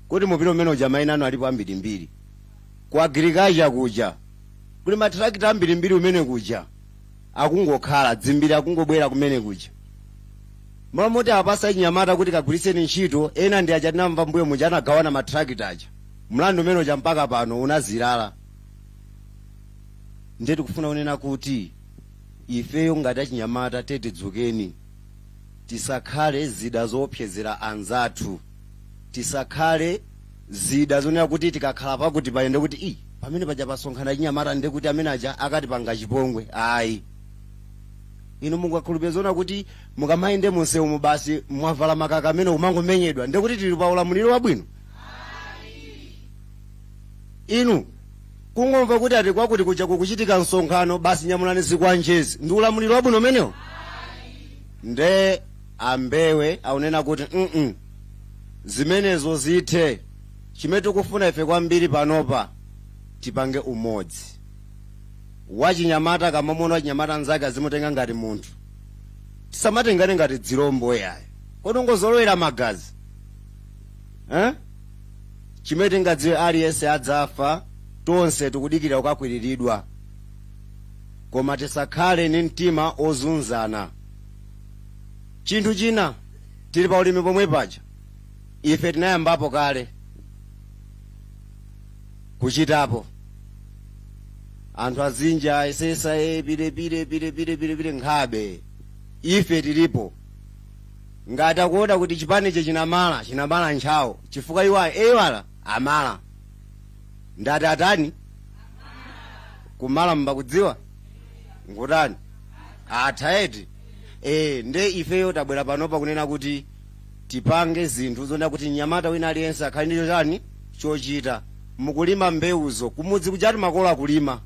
kuti mupira umene uja mayina anu alipo ambirimbiri. Ku agriculture kuja kuli matrakita ambirimbiri umene kuja akungokhala dzimbiri, akungobwera kumene kuja mamoti apasa achinyamata kuti kagwiritseni ntchito. Ena ndi aja tinamva mbuyo muja anagawana matrakita aja, mlandu umene uja mpaka pano unazilala. Ndiye tikufuna kunena kuti ifeyo ngati achinyamata tetidzukeni, tisakhale zida zoopsezera anzathu, tisakhale zida zonena kuti tikakhala pakuti payende kuti i pamene paja pasonkhana achinyamata, ndi kuti amene aja akatipanga chipongwe. Ayi. Inu mungakhulupirire zoona kuti mukamayende munsewu basi mwavala makaka amene umangomenyedwa, ndikuti tili pa ulamuliro wabwino? Inu kungomva kuti ati kwakuti kuja kukuchitika msonkhano, basi nyamulani zikwanjezi, ndi ulamuliro wabwino umenewo? Nde ambewe aunena kuti zimenezo zithe. Chimene tikufuna ife kwambiri panopa, tipange umodzi. Wachinyamata kamamuona wachinyamata anzake, azimutenga ngati munthu, tisamatengane ngati dzirombo yayi. Kodi ungozolowera magazi, eh? Chimene tingadziwe, aliyense adzafa, tonse tikudikira kukakwiriridwa, koma tisakhale ni mtima ozunzana. Chinthu china, tili pa ulimi pomwe paja, ife tinayambapo kale kuchitapo. Anthu azinja ayesesa e pile pile pile pile pile pile nkhabe. Ife tilipo. Ngati akuona kuti chipanichi chinamala, chinamala ntchawo, chifukwa iwayo eiwala amala. Ndati atani kumala, mbakudziwa ngutani atha eti. Nde ifeyo tabwera panopa kunena kuti tipange zinthu zonena kuti mnyamata wina aliyense akhale ndicho chani chochita. Mukulima mbewuzo kumudzi kujati, makolo akulima,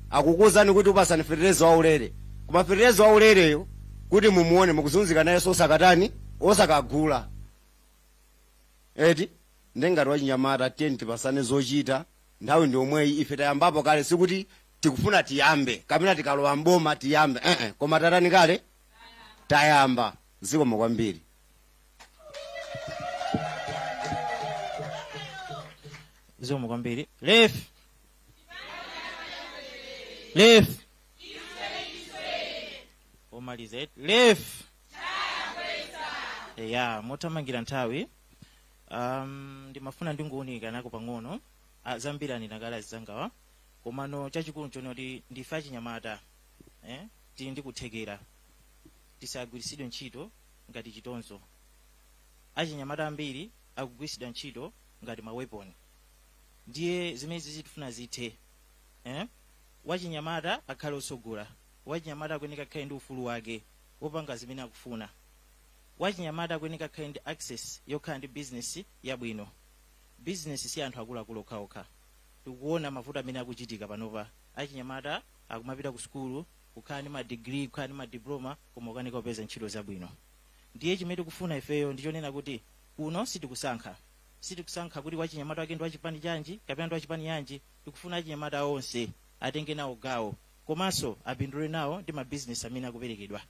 akukuwuzani kuti upasani fetereza waulere, koma fetereza waulereyo kuti mumuone mukuzunzika nayenso, osakatani, osakagula eti. Ndengati wachinyamata, tiyeni tipasane zochita. Nthawi ndi omweyi. Ife tayambapo kale, sikuti tikufuna tiyambe kapena tikalowa mboma tiyambe, koma tatani kale, tayamba. Zikomo kwambiri. Zikomo kwambiri. Lef, lef, omaliza eti lef ya mothamangira nthawi. Ndimafuna ndinguwunika nako pang'ono. Zambiri anena kale azizangawa, komano chachikulu nchone kuti ndife achinyamata, eh? Tili ndi kuthekera, tisagwiritsidwe ntchito ngati chitonzo. Achinyamata ambiri akugwiritsidwa ntchito ngati ma weapon, ndiye zimene zizitifuna zithe, eh? Wachinyamata akhale osogola. Wachinyamata akuyeneka akhale ndi ufulu wake wopanga zimene akufuna. Wachinyamata akuyeneka akhale ndi access yokhala ndi business yabwino. Business si anthu akuluakulu okhaokha. Tikuona mavuto amene akuchitika panopa. Achinyamata akumapita ku sukulu, kukhala ndi ma degree, kukhala ndi ma diploma, koma kukanika kupeza ntchito zabwino. Ndiye chimene tikufuna ifeyo ndichonena kuti kuno sitikusankha kuti wachinyamata wake ndi wachipani chanji kapena ndi wachipani yanji. Tikufuna achinyamata onse atenge nawo gawo, komanso apindule nawo ndi mabizinesi amene akuperekedwa.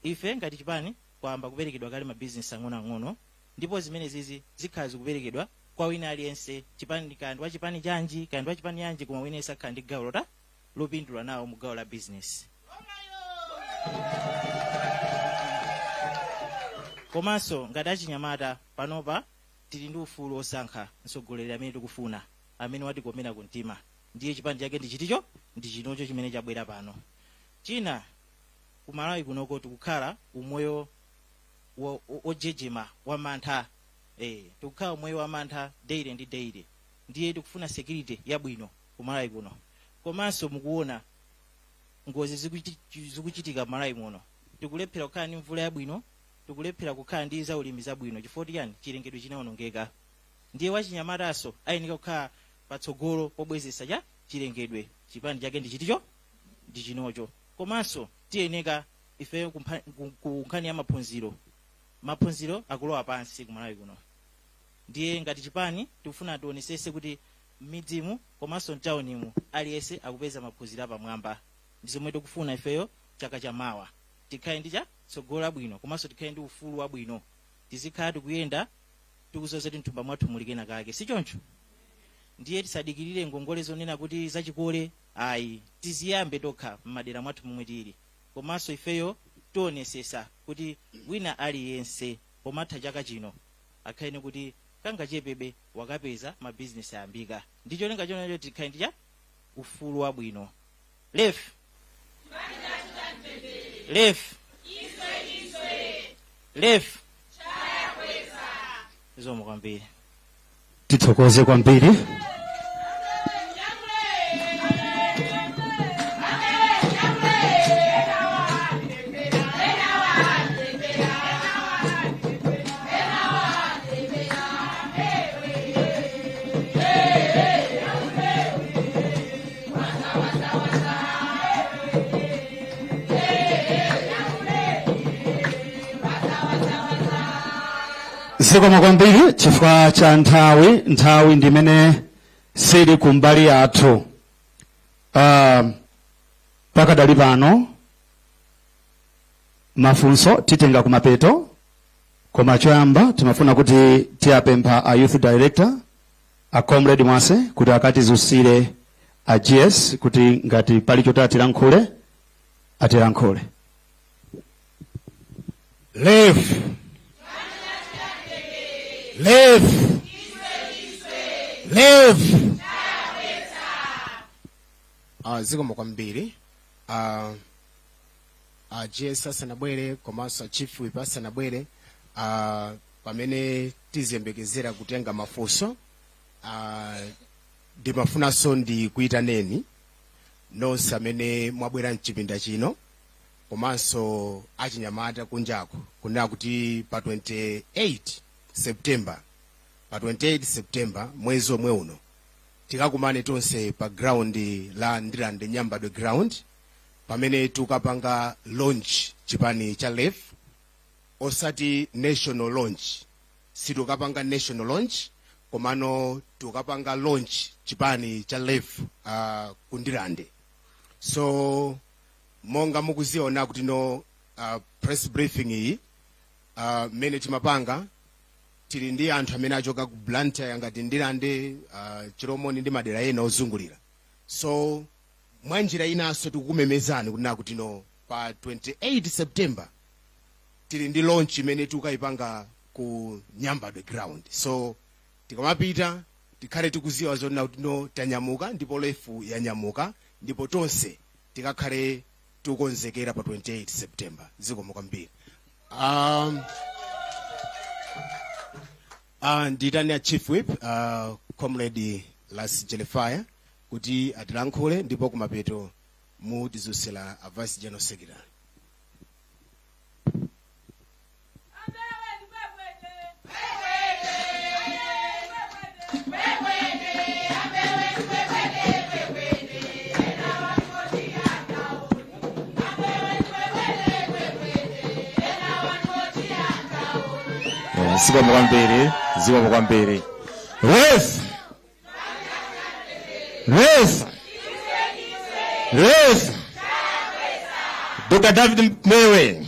Ife ngati chipani kwayamba kuperekedwa kale mabizinesi ang'onoang'ono, ndipo zimene zizi zikhala zikuperekedwa kwa wina aliyense, chipani kaya ndi wachipani chanji, kaya ndi wachipani yanji, koma wina akhala ndi gawo lota lopindula nawo mu gawo la business. Komanso ngati achinyamata panopa tili ndi ufulu osankha mtsogoleri amene tikufuna, amene watikomera kumtima, ndiye chipani chake ndi chiticho, ndi chinocho chimene chabwera pano. China, kumalawi kunoko tikukhala umoyo ojejema wa mantha, tikukhala umoyo wa mantha daily ndi daily. Ndiye tikufuna security yabwino kumalawi kuno. Komanso mukuona ngozi zikuchitika malawi muno. Tikulephera kukhala ndi mvula yabwino, tikulephera kukhala ndi zaulimi zabwino. Chifukwa chiyani? Chilengedwe chinawonongeka. Ndiye wachinyamataso ayenera kukhala patsogolo pobwezesa cha chilengedwe. Chipani chake ndi chiticho, ndi chinocho. Komanso tiyeneka ife ku nkhani ya maphunziro, maphunziro akulowa pansi kumalawi kuno. Ndiye ngati chipani tikufuna tionesese kuti m'midzimu komanso mtaunimu aliyense akupeza maphunziro apamwamba. Ndi zomwe tikufuna ifeyo. Chaka chamawa tikhale ndi cha tsogolo labwino, komanso tikhale ndi ufulu wabwino, tizikhala tikuyenda tikuzoza kuti mthumba mwathu muli kena kake, si choncho? Ndiye tisadikirire ngongole zonena kuti zachikole, ayi, tiziyambe tokha m'madera mwathu momwe tili. Komanso ifeyo tionesesa kuti wina aliyense pomatha chaka chino akhale kuti kangachepebe wakapeza, mabizinesi ayambika, ndi cholinga chonecho tikhale ndi cha ufulu wabwino. Lef, lef, lef! Zikomo kwambiri. Tithokoze kwambiri. Zikomo kwambiri chifukwa cha nthawi. Nthawi ndimene sili kumbali yathu. Pakadali pano mafunso titenga kumapeto, koma choyamba timafuna kuti tiyapempha a youth director, a Comrade Mwase, kuti akatizusire a GS kuti ngati pali choti atilankhule, atilankhule. Live. Live. Live. Zikomo kwambiri. GS asanabwere komanso a chief whip asanabwere, pamene tiziyembekezera kutenga mafunso, ndimafunanso ndikuyitaneni nonse amene mwabwera mchipinda chino komanso achinyamata kunjako kunena kuti pa 28 September, pa 28 September mwezi omwe uno, tikakumane tonse pa ground la Ndirande, Nyambadwe ground, pamene tikapanga launch chipani cha LEF. Osati national launch, sitikapanga national launch, komano tikapanga launch chipani cha LEF ku Ndirande. So monga mukuziona kuti no press briefing iyi mmene timapanga, tili ndi anthu amene achoka ku Blantyre ngati Ndirande, Chilomoni ndi madera ena ozungulira. So mwa njira inanso tikukumemezani kunena kuti no pa 28 September tili ndi launch imene tikayipanga ku Nyambadwe ground. So tikamapita tikhale tikuziwa zonena kuti no tanyamuka ndipo LEF yanyamuka, ndipo tonse tikakhale tikukonzekera pa 28 September. Zikomo kwambiri. Ndiyitane a chief whip, Comrade Las Jelefaya, kuti atilankhule, ndipo kumapeto mutizusira a vice general secretary. Zikomo kwambiri, zikomo kwambiri. Ref, ref, ref! Dr David Mbewe,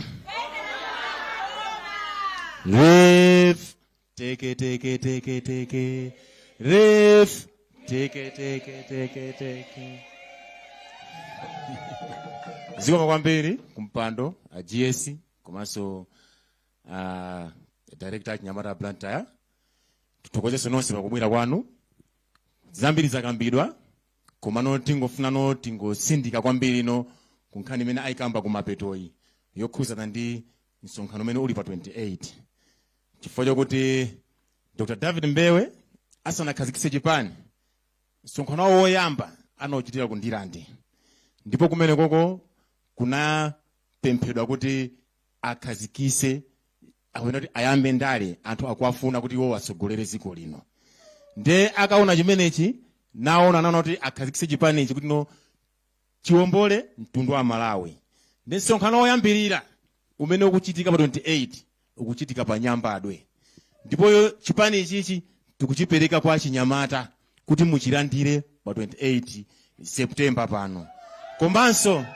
ref! Teke teke teke teke, ref! Teke teke teke teke. Zikomo kwambiri kumpando a GS komanso director achinyamata Blantyre. Tithokozenso nonse pakubwera kwanu. Zambiri zakambidwa, komano tingofuna tingosindika kwambiri no kunkhani imene ayikamba kumapetoyi yokhuzana ndi msonkhano umene uli pa 28, chifukwa chokuti Dr David Mbewe asanakhazikitse chipani, msonkhano wawo woyamba anauchitira ku Ndirande, ndipo kumene koko kunapemphedwa kuti akhazikise akupena kuti ayambe ndale, anthu akuwafuna kuti iwo atsogolere dziko lino. Nde akaona chimenechi naona naona kuti akhazikise chipanichi kuti no chiwombole mtundu wa Malawi. Ndi msonkhano woyambirira umene ukuchitika pa 28 ukuchitika pa Nyambadwe, ndipo chipani ichichi tikuchipereka kwa chinyamata kuti muchilandire pa 28 September pano, komanso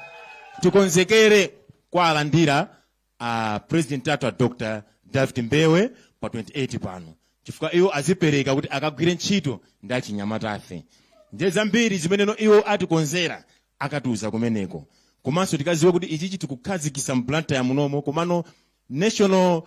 tikonzekere kwa alandira a president athu a Dr David Mbewe pa 28 pano, chifukwa iwo azipereka kuti akagwire ntchito ndi achinyamata afe. Ndiye zambiri zimeneno iwo atikonzera akatiuza kumeneko, komanso tikaziwe kuti ichichi tikukhazikisa m'Blantyre munomo, komano national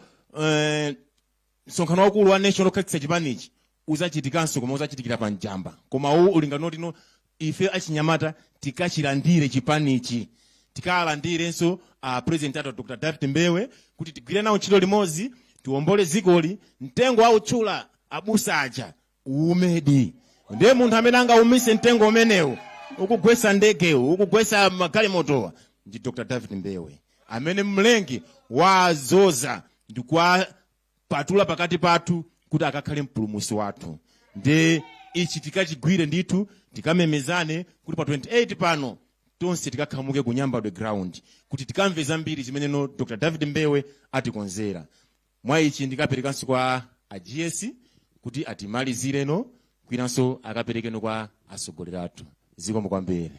msonkhano wakulu wa national okhazikitsa chipanichi uzachitikanso, koma uzachitikira pa Njamba. Koma uwu uli ngati no ife achinyamata tikachilandire chipanichi, tikalandirenso president athu Dr David Mbewe kuti tigwire nawo ntchito limodzi, tiwombole dzikoli. Mtengo autchula abusa aja uumedi, ndiye munthu amene angaumise mtengo umenewu ukugwesa ndegewu, ukugwesa magalimotowa, ndi Dr David Mbewe, amene mlengi wazoza ndikuwapatula pakati pathu kuti akakhale mpulumutsi wathu. Ndi ichi tikachigwire ndithu, tikamemezane kuti pa 28 pano tonse tikakhamuke ku Nyambadwe ground kuti tikamve zambiri zimene no Dr David Mbewe atikonzera. Mwa ichi ndikaperekanso kwa a a GS kuti atimalizireno kwinanso akaperekeno kwa atsogoleri athu. Zikomo kwambiri.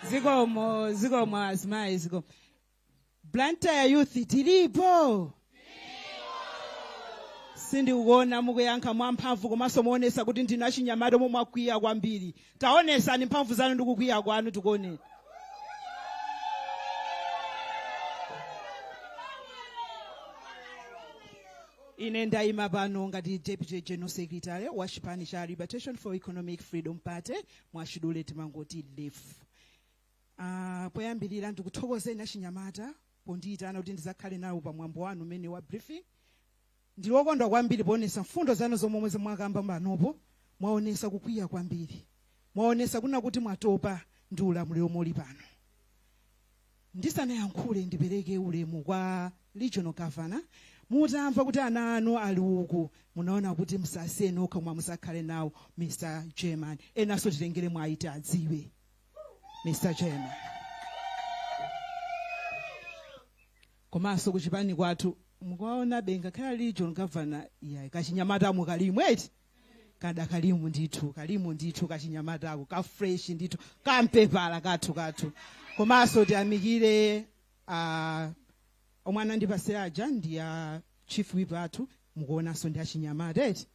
Zikomo, zikomo azimayi, zikomo. Blantyre Youth tilipo? Sindikuona mukuyankha mwamphamvu komanso muonesa kuti ndinu achinyamata omwe mwakwiya kwambiri. Taonesani mphamvu zanu ndi kukwiya kwanu tikuoneni. Ine ndayima pano ngati Deputy General Secretary wa chipani cha Liberation for Economic Freedom Party, mwachidule timangoti LEF. Poyambirira ndikuthokozeni achinyamata pondiyitana kuti ndizakhale nawo pamwambo wanu umene wa briefing. Ndilokondwa kwambiri poonesa mfundo zanu zomwe mwakamba panopo. Mwaonesa kukwiya kwambiri, mwaonesa kuna kuti mwatopa ndi ulamuliro muli pano. Ndisanayankhule ndipereke ulemu kwa regional governor. Mutamva kuti ana anu ali uku, munaona kuti musasiye nokha koma musakhale nawo Mr. Chairman. Enanso titengere mwaiti adziwe Mr. Chairman. Komanso kuchipani kwathu mukaona benga khala regional governor ya kachinyamata mukalimwe eti kada kalimu ndithu, kalimu ndithu kachinyamatako ka fresh ndithu kampepala kathu kathu. Komanso tiyamikire omwe anandipasira aja ndi a chief whip athu, mukuonanso ndi achinyamata eti.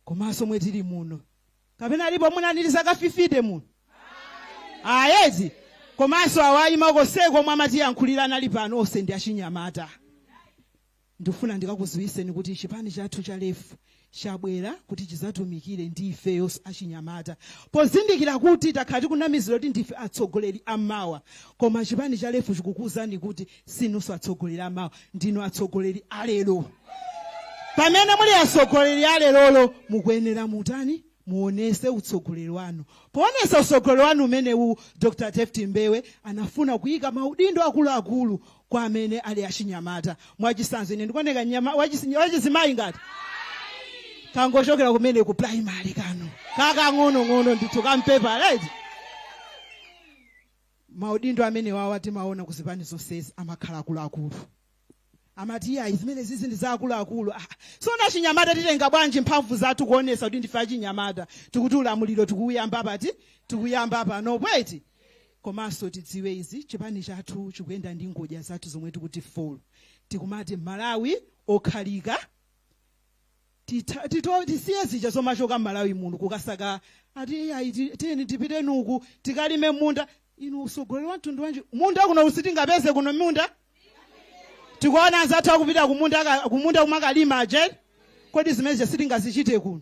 Komanso mwe tili muno kapena alipo munanili zaka 50 muno ayezi. Komanso awayima koseko omwe amatiyankhulira anali pano onse ndi achinyamata. Ndifuna ndikakuziwiseni kuti chipani chathu cha LEF chabwera kuti chizatumikire ndi ifeyo achinyamata, pozindikira kuti takhala tikunamizira kuti ndife atsogoleri amawa, koma chipani cha LEF chikukuwuzani kuti sinunso atsogoleri amawa, ndinu atsogoleri alero. Pamene muli atsogoleri alerolo mukuyenera mutani? Muonese utsogoleri wanu. Poonesa utsogoleri wanu umenewu, Dr. David Mbewe anafuna kuyika maudindo akuluakulu kwa amene ali achinyamata. Mwachisanzo ine ndikuoneka wachizimayi ngati kangochokera kumene ku primary kano kakang'onong'ono ndithu kampepa right. Maudindo amene wawa timaona kuzipani zonsezi amakhala akuluakulu, amati iyayi zimene zizi ndi zaakuluakulu. Sona achinyamata titenga bwanji mphamvu zathu kuonesa kuti ndife achinyamata? Tikuti ulamuliro tikuyamba pati, tikuyamba pano bweti. Komanso tidziwe izi, chipani chathu chikuyenda ndi ngodya zathu zomwe tikuti full. Tikumati Malawi okhalika, tisiye zija zomachoka Malawi muno kukasaka ati iyayi tiyeni tipite nuku tikalime munda. Inu utsogoleri wa mtundu wanji? Munda kuno usitingapeze kuno munda. Tikuona anzathu akupita kumunda kumakalima aje. Kodi zimene sitingazichite kuno?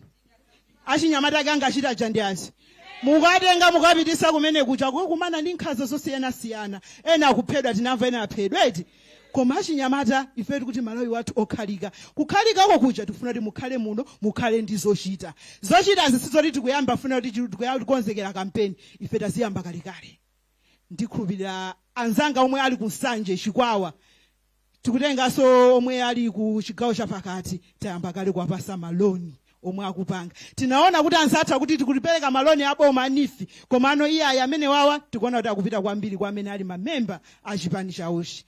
Achinyamata ake angachita aja ndi azi. Mukatenga mukapitisa kumene kuja kukumana ndi nkhanza zosiyanasiyana. Ena akuphedwa, tinamva ena aphedwa eti. Koma achinyamata ife tikuti Malawi wathu okhalika. Kukhalikako kuja tifuna kuti mukhale muno, mukhale ndi zochita. Zochita zisizoti tikuyamba funa kuti tikonzekera kampeni. Ife taziyamba kalekale. Ndikhulupirira anzanga omwe ali ku Nsanje Chikwawa, tikutenganso omwe ali ku chigawo chapakati, tayamba kale kuwapasa maloni omwe akupanga. Tinaona kuti anzathu akuti tikulipereka maloni aboma a NEEF, komano iye ayi amene wawa tikuona kuti akupita kwambiri kwa amene ali mamemba a chipani chawochi.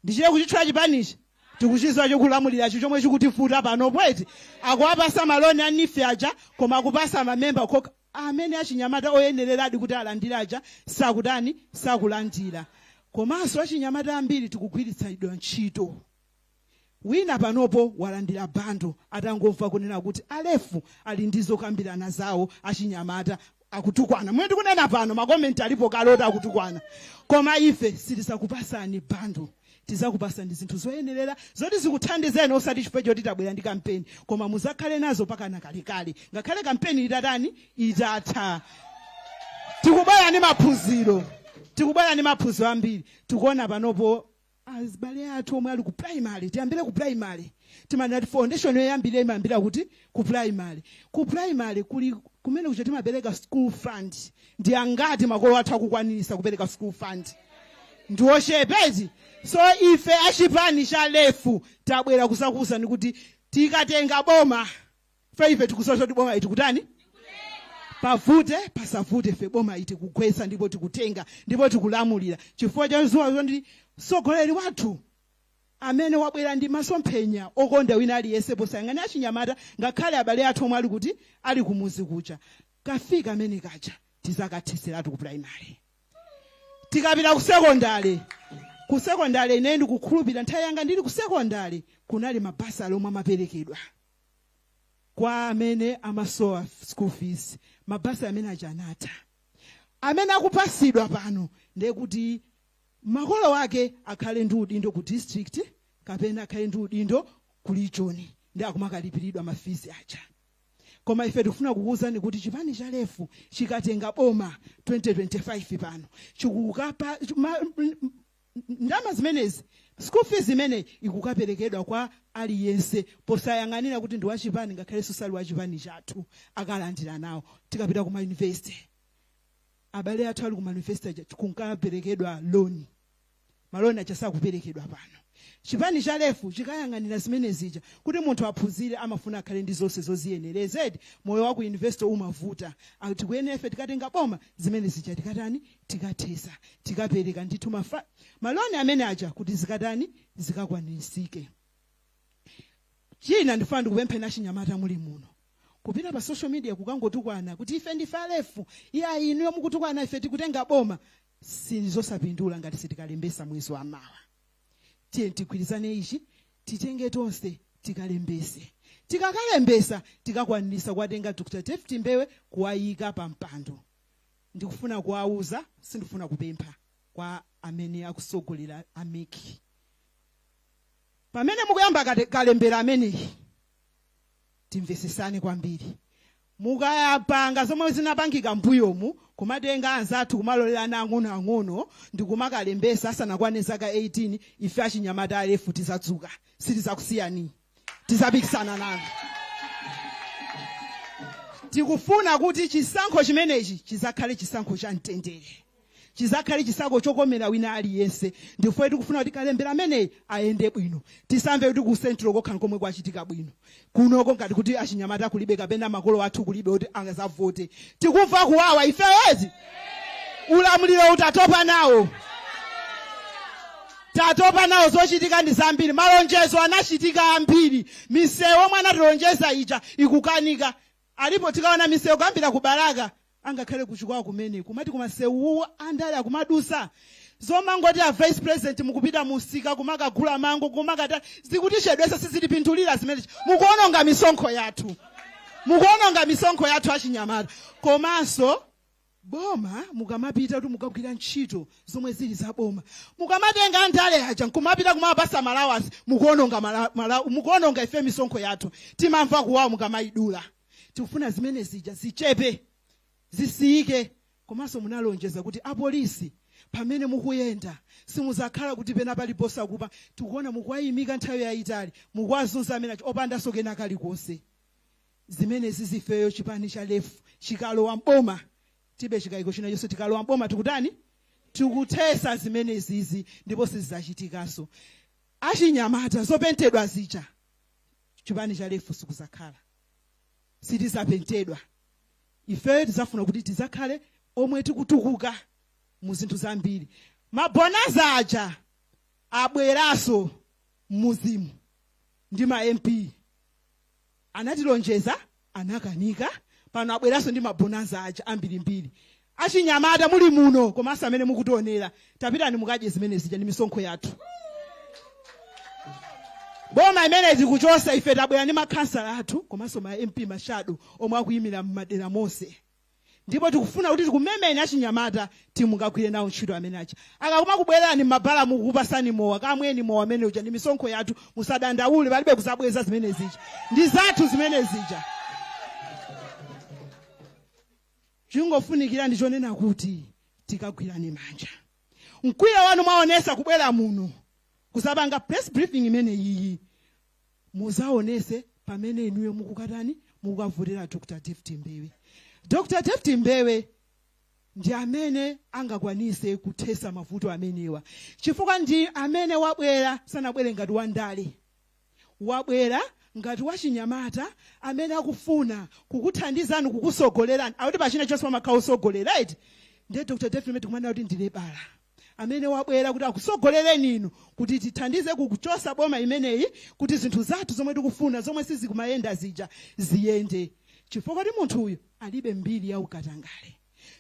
Ndichire kuchitchula chipanichi, tikuchidziwa chokulamuliracho chomwe chikutifuta pano bweti. Akuwapasa maloni a NEEF aja, koma akupasa mamemba kokha amene achinyamata oyenereradi kuti alandire aja sakutani, sakulandira. Komanso achinyamata ambiri tikugwiritsidwa ntchito. Wina panopo walandira bando atangomva kunena kuti a LEF ali ndi zokambirana zawo achinyamata akutukwana. Mwe ndikunena pano makomenti alipo kalota akutukwana. Koma ife sitizakupasani bando, tizakupasani zinthu zoyenerera zoti zikuthandizeni, osati chifukwa choti tabwera ndi kampeni, koma muzakhale nazo pakana kalekale, ngakhale kampeni itatani, itatha. Tikubwera ndi maphunziro, tikubwera ndi maphunziro ambiri. Tikuona panopo azibale athu omwe ali ku primary, tiyambire ku primary. Timanena kuti foundation yoyambirira imayambira kuti? Ku primary. Ku primary kuli kumene kuja timapereka school fund. Ndi angati makolo athu akukwanirisa kupereka school fund? Ndi ochepa eti? So ife achipani cha LEF tabwera kuzakuwuzani kuti tikatenga boma, ife tikusowa kuti boma itikutani, pavute pasavute, ife boma itikugwetsa ndipo tikutenga ndipo tikulamulira, chifukwa cha zuwa ndi mtsogoleri wathu amene wabwera ndi masomphenya okonda wina aliyense, posayang'ana achinyamata, ngakhale abale athu omwe ali kuti, ali kumuzi kucha. Kafika amene kacha tizakathetseratu ku primary. Tikapita ku sekondale, ku sekondale ine ndikukhulupirira nthawi yanga ndili ku sekondale kunali mabasale omwe amaperekedwa kwa amene amasowa school fees. Mabasale amene aja anatha. Amene akupasidwa pano ndiye kuti makolo ake akhale ndi udindo ku district kapena akhale ndi udindo ku region, ndi akumakalipiridwa ma fees aja. Koma ife tikufuna kukuwuzani kuti chipani cha LEF chikatenga boma 2025 pano, chikukapa ndalama zimenezi, school fees imene ikukaperekedwa kwa aliyense posayang'anira kuti ndi wachipani ngakhalenso sali wachipani chathu, akalandira nawo. Tikapita kuma university, abale athu ali kuma university aja kunkaperekedwa loan. Ma loan aja sakuperekedwa pano. Chipani cha LEF chikayang'anira zimene zija, kuti munthu aphunzire amafuna akhale ndi zonse zoziyenerezedi. Moyo wa ku university umavuta. Tikuyenera ife tikatenga boma zimene zija tikatani? Tikathesa, tikapereka ndithu ma loan amene aja kuti zikatani? Zikakwanirisike. China, ndifuna ndikupempheni achinyamata muli muno, kupita pa social media kukangotukwana kuti ife ndife a LEF, iya, inuyo mukutukwana, ife tikutenga boma, sizosapindula ngati sitikalembesa mwezi wa mawa. Tiye tigwirizane ichi, titenge tonse tikalembese. Tikakalembesa tikakwanirisa kuwatenga Dr David Mbewe kuwayika pa mpando. Ndikufuna kuwauza, sindifuna kupempha kwa amene akusogolera a MEC, pamene mukuyamba kalembera ameneyi, timvesesane kwambiri. Mukayapanga zomwe zinapangika mbuyomu, kumatenga anzathu kumalolerana ang'onoang'ono ndikumakalembesa asanakwane zaka 18, ife achinyamata a LEF tizadzuka, sitizakusiyani, tizapikisana nanu. Tikufuna kuti chisankho chimenechi chizakhale chisankho cha mtendere, chizakhale chisankho chokomera wina aliyense. Ndife tikufuna kuti kalembera ameneyi ayende bwino. Tisamve kuti ku Central kokha komwe kwachitika bwino, kunoko ngati kuti achinyamata kulibe kapena makolo athu kulibe kuti angazavote. Tikumva kuwawa ifeyezi, ulamuliro utatopa nawo, tatopa nawo. Zochitika ndi zambiri, malonjezo anachitika ambiri. Misewu omwe anatilonjeza ija ikukanika alipo. Tikaona misewu kuyambira ku Balaka angakhale kuchikwawa kumene kumati kumasewuwo andale akumadusa, zomangoti a vice president mukupita musika kumakagula mango kumakata, zikutichedwesa, sizitipindulira zimenezi. Mukuononga misonkho yathu, mukuononga misonkho yathu achinyamata. Komanso boma mukamapita kuti mukagwira ntchito zomwe zili za boma, mukamatenga andale aja nkumapita kumapasa ma allowance, mukuononga mukuononga ife misonkho yathu. Timamva kuwawa mukamayidula. Tikufuna zimene zija zichepe, zisiyike. Komanso munalonjeza kuti apolisi pamene mukuyenda simuzakhala kuti pena paliponse akupa. Tikuona mukuwayimika nthawi yayitali, mukuwazunza amene opandanso kena kalikonse. Zimenezi zifeyo chipani cha LEF chikalowa mboma, tibe chikayiko china chonse, tikalowa mboma tikutani? Tikuthesa zimenezizi ndipo sizachitikanso. Achinyamata, zopentedwa zija chipani cha LEF sikuzakhala, sitizapentedwa. Ifeyo tizafuna kuti tizakhale omwe tikutukuka mu zinthu zambiri. Ma bonanza aja abweraso mmuzimu ndi ma MP anatilonjeza, anakanika. Pano abweranso ndi ma bonanza aja ambirimbiri. Achinyamata muli muno komanso amene mukutionera, tapitani mukadye zimene zija, ndi misonkho yathu. Boma imene tikuchosa ife, tabwera ndi makhansala athu komanso ma MP, ma shadow omwe akuyimira m'madera monse, ndipo tikufuna kuti tikumemeni achinyamata timukagwire nawo ntchito amene aja. Akakuma kubwerani m'mabala mukupasani mowa, kamweni mowa amene uja, ndi misonkho yathu. Musadandaule, palibe kuzabweza, zimene zija ndi zathu zimene zija. Chingofunikira ndi chonena kuti tikagwirane manja. Mkwiyo wanu mwaonesa kubwera muno kuzapanga press briefing imene iyi. Muzaonese pamene inuyo mukukatani, mukukavotera Dr David Mbewe. Dr David Mbewe ndi amene angakwanise kuthesa mavuto amenewa, chifukwa ndi amene wabwera. Sanabwere ngati wandale, wabwera ngati wachinyamata amene akufuna kukuthandizani, kukusogolerani. Akuti pachina chonse pamakhala usogolera, right? Ndiye Dr David Mbewe tikumanena kuti ndile bala amene wabwera kuti akusogolereni inu, kuti tithandize kukuchosa boma imeneyi, kuti zinthu zathu zomwe tikufuna, zomwe sizikumayenda zija, ziyende, chifukwa kuti munthu uyu alibe mbiri ya ukatangale.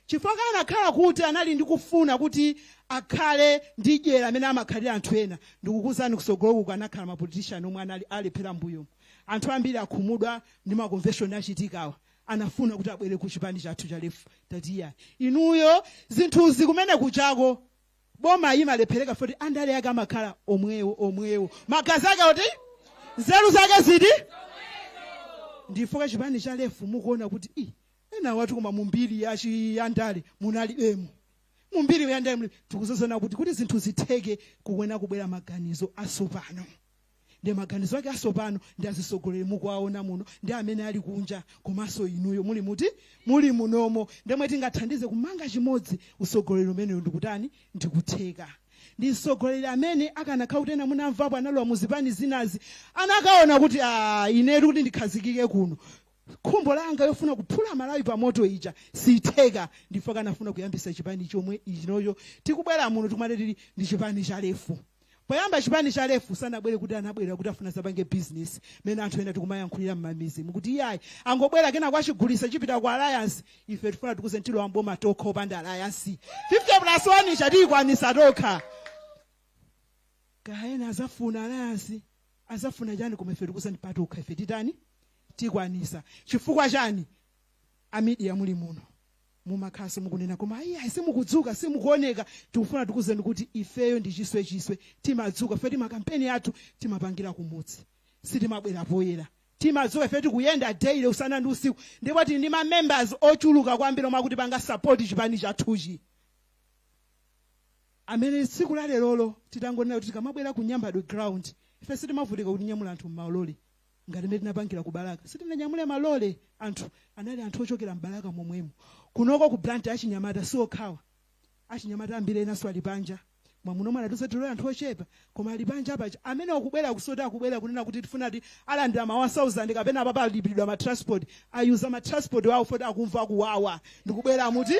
Chifukwa anakhala kuti anali ndi kufuna kuti akhale ndi dyera amene amakhalira anthu ena, ndikukuzani, kusogoloku anakhala mapolitician omwe anali alephera mbuyomu. Anthu ambiri akhumudwa ndi maconvention achitikawa, anafuna kuti abwere ku chipani chathu cha LEF. Tatiya inuyo zinthuzi kumene kuchako boma imalephereka foti andale ake amakhala omwewo omwewo, magazi ake kuti nzeru zake ziti. Ndifoka chipani cha LEF mukuona kuti i ena watu, koma mumbiri yachi yandale munalibemo, mumbiri yandale muli. Tikuzozona kuti zinthu zitheke kukwena kubwera maganizo asopano. Ndi maganizo ake asopano ndi azisogoleri mukuwaona muno, ndi amene ali kunja, komanso inuyo muli muti, muli munomo, ndemwe tingathandize kumanga chimodzi usogoleri umeneyo. Ndikutani? Ndikutheka. Ndi msogoleri amene akanakhala kuti ena munamvapo analowa muzipani zinazi, anakaona kuti, "Ah, inetu kuti ndikhazikike kuno, khumbo langa yofuna kuphula Malawi pamoto ija sitheka." Ndifo kanafuna kuyambisa chipani chomwe ichinocho tikubwera muno, tikumati tili ndi chipani cha LEF. Poyamba chipani cha LEF sanabwere kuti anabwera kuti afuna zapange business, mene anthu ena tikumayankhulira mmamizi mukuti iyayi, angobwera kena kwachigulisa, chipita ku alliance. Ife tifuna tikuze ntilo amboma tokha opanda alliance. 50 plus 1 chatiyikwanisa tokha. Kaena azafuna alliance, azafuna chani, koma ife tikuze patokha ife titani? Tikwanisa. Chifukwa chani? Amedia muli muno, mumakhaso mukunena, koma ayi, simukudzuka, simukuoneka. Tikufuna tikuzeni kuti ifeyo ndi chiswe chiswe, timadzuka. Ife timakampeni athu timapangira kumudzi, sitimabwera poyera. Timadzuka ife, tikuyenda daily usana ndi usiku, ndipo tili ndi ma members ochuluka kwambiri omwe akuti panga support chipani chathuchi, amene tsiku la lerolo titangonena kuti tikamabwera ku Nyambadwe ground, ife sitimavutika kutinyamula anthu mmalole ngati mmene tinapangira ku Balaka. Sitinanyamule malole, anthu anali anthu ochokera mbalaka momwemo. Kunoko ku Blantyre achinyamata siokhawa, achinyamata ambiri enanso ali panja. Mwamuno mwana tuzatilo anthu ochepa, koma ali panja apaja amene akubwera kusota, akubwera kunena kuti tifuna ti alandira ma 1000 kapena apapa alipiridwa ma transport, ayuza ma transport wawo foti akumva kuwawa ndikubwera muti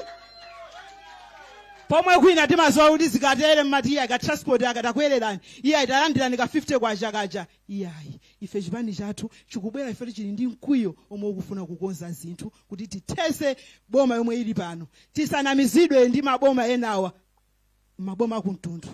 pomwe kwina timaziwa kuti zikatere mmati iye ka transport akatakwererani, iye italandirani ka 50 kwacha kaja. Iyayi, ife chipani chathu chikubwera ife chili ndi mkwiyo omwe ukufuna kukonza zinthu kuti tithese boma yomwe ili pano. Tisanamizidwe ndi maboma enawa, maboma akumtundu.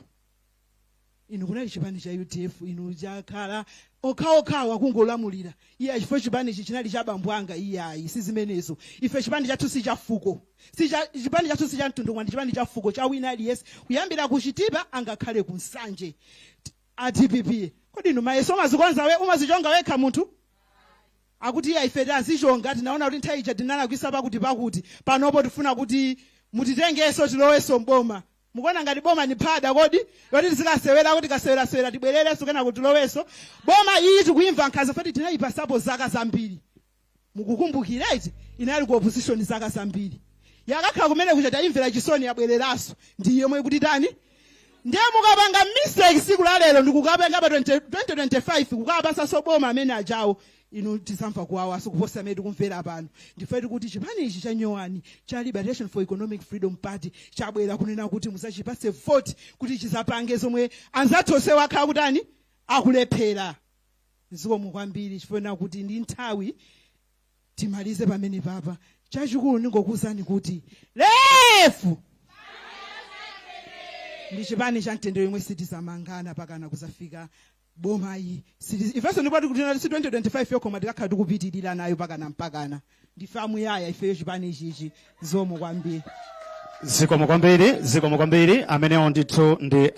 Inu kunali chipani cha UDF, inu chakhala okhaokhawa kungolamulira. Iye chifukwa chipani ichi chinali cha bambo anga. Iyayi, si zimenezo. Ife chipani chathu si cha fuko, si cha chipani chathu si cha mtundu, koma ndi chipani cha fuko, cha wina aliyense, kuyambira ku Chitipa angakhale ku Nsanje. A DPP, kodi inu mayeso umazikonza we, umazichonga wekha? Munthu akuti iya, ife tazichonga, tinaona kuti nthawi ija tinalakwisa pakuti pakuti, panopo tifuna kuti mutitengenso tilowenso mboma. Mukuona ngati boma ni phada kodi, yoti tizikasewera, kuti tikasewerasewera tibwererenso kena kuti tilowenso boma? Iyi tikuimva nkhanza foti tinayipasapo zaka zambiri. Mukukumbukira iti inali ku opposition zaka zambiri, yakakhala kumene kucha, tayimvera chisoni, yabwereranso ndi yomwe kuti tani. Ndiye mukapanga mistake siku la lero ndikukapenga pa 20 2025 kukapasanso boma amene ajawo, inu tizamva kuwawaso kuposa amene tikumvera pano. Ndife tikuti chipani ichi cha nyowani cha Liberation for Economic Freedom Party chabwera kunena kuti musachipase vote kuti chizapange zomwe anzathu onse wakhala kutani, akulephera. Zikomo kwambiri, chifukwa kuti ndi nthawi timalize pamene papa. Chachikulu ndingokuwuzani kuti LEF ndi chipani cha mtendere yomwe sitizamangana pakana kuzafika boma iyi. Ifenso ndipo tikuti si 2025 yokoma, tikakhala tikupitirira nayo pakana mpakana. Ndife amuyaya ifeyo chipani ichichi. Zikomo kwambiri. Zikomo kwambiri, zikomo kwambiri. Amenewo ndithu ndi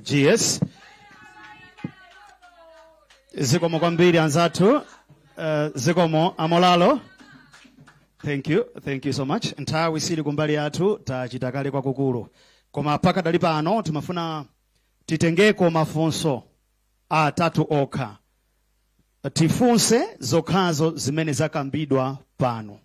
GS. Zikomo kwambiri anzathu, zikomo amolalo. Thank you, thank you so much. Nthawi sili kumbali yathu, tachita kale kwakukulu, koma pakadali pano timafuna titengeko mafunso atatu okha. Tifunse zokhazo zimene zakambidwa pano,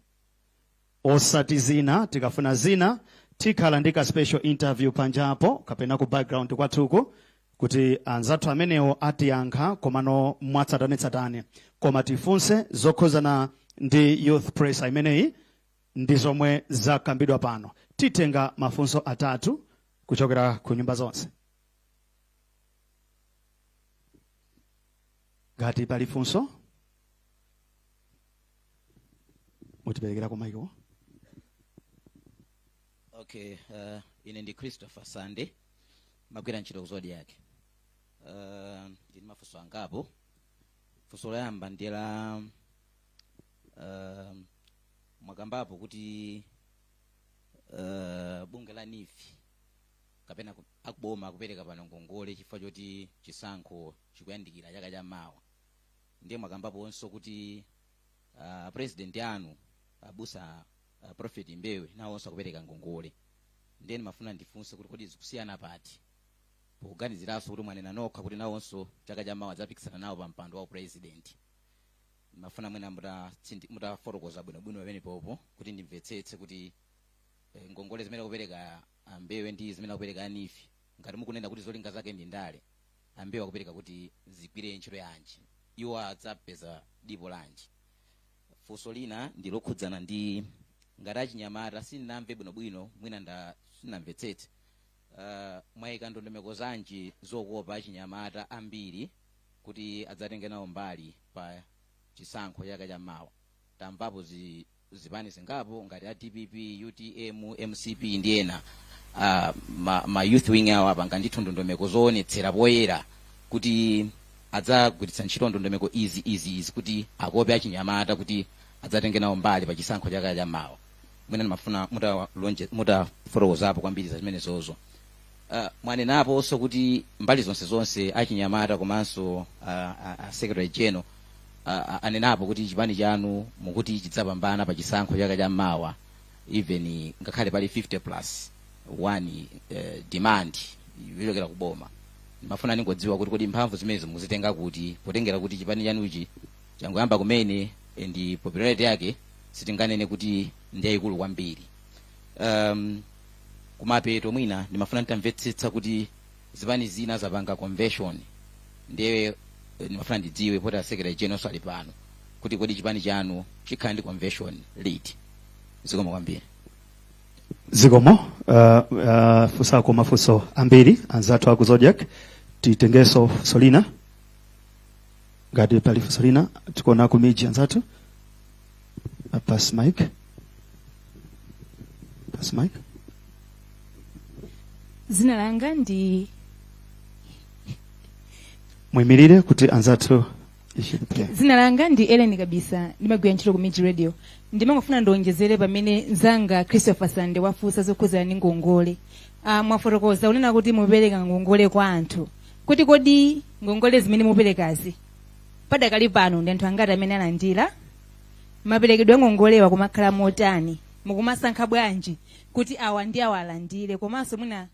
osati zina. Tikafuna zina, tikhala ndi ka special interview panjapo kapena ku background kwathuku kuti anzathu amenewo atiyankha, komano mwatsatanetsatane. Koma tifunse zokhuzana ndi youth presser imeneyi ndi zomwe zakambidwa pano. Titenga mafunso atatu kuchokera ku nyumba zonse. Ngati pali funso, mutiperekera ku maiko. Okay, ine ndi Christopher Sande, magwira ntchito ku Zodiak. Ndili mafunso angapo. Funso loyamba ndi la mwakambapo kuti bungwe la NEEF kapena akuboma akupereka pano ngongole chifukwa choti chisankho chikuyandikira chaka cha mawa. Ndiye mwakambaponso kuti president anu, abusa Prophet Mbewe, nawonso akupereka ngongole. Ndiye ndimafuna ndifunse kuti kodi zikusiyana pati, pokuganiziranso kuti mwanena nokha kuti nawonso chaka cha mawa adzapikisana nawo pa mpando wa president. Ndimafuna mwina mutafotokoza bwinobwino pamenepopo kuti ndimvetsetse kuti ngongole zimene akupereka Ambewe ndi zimene akupereka a NEEF, ngati mukunena kuti zolinga zake ndi ndale, Ambewe akupereka kuti zigwire ntchito yanji, iwo adzapeza dipo lanji? Funso lina ndi lokhudzana ndi ngati achinyamata, sindinamve bwinobwino, mwina sindinamvetsetse, mwayika ndondomeko zanji zokopa achinyamata ambiri kuti adzatenge nawo mbali pa chisankho chaka chammawa? Tamvapo zipani zingapo ngati a DPP, UTM, MCP ndi ena, ma youth wing awo apanga ndithu ndondomeko zoonetsera poyera kuti adzagwiritsa ntchito ndondomeko izi, izi, izi kuti akope achinyamata kuti adzatenge nawo mbali pa chisankho chaka chammawa. Mwina ndimafuna mutafotokozapo kwambiri za zimenezozo. Mwanenaponso kuti mbali zonse zonse achinyamata komanso secretary general anenapo kuti chipani chanu mukuti chidzapambana pa chisankho chaka chammawa, even ngakhale pali 50 plus 1 demand yochokera kuboma. Ndimafuna ningodziwa kuti kodi mphamvu zimenezi muzitenga kuti, potengera kuti chipani chanuchi changoyamba kumene ndi popularity yake sitinganene kuti ndi yayikulu kwambiri. Kumapeto mwina ndimafuna nditamvetsetsa kuti zipani zina zapanga convention, ndiye ndimafuna ndidziwe, poti a secretary general ali pano, kuti kodi chipani chanu chikhala ndi convention liti? Zikomo kwambiri. Zikomo. Funsako mafunso ambiri anzathu aku Zodiak. Titengenso funso lina ngati pali funso lina. Tikuona ku MIJ anzathu. Pass mic, pass mic. Zina langa ndi Muyimirire kuti anzathu ishiriphe. Zina langa ndi Ellen Kabisa, ndimagwira ntchito ku MIJ Radio. Ndimangofuna ndionjezere pamene mzanga Christopher Sande wafunsa zokhudzana ndi ngongole. Mwafotokoza kunena kuti mupereka ngongole kwa anthu, kuti kodi ngongole zimene muperekazi padakali pano ndi anthu angati amene alandira? Maperekedwe a ngongolewa kumakhala motani? Mukumasankha bwanji kuti awa ndi awa alandire? Komanso mwina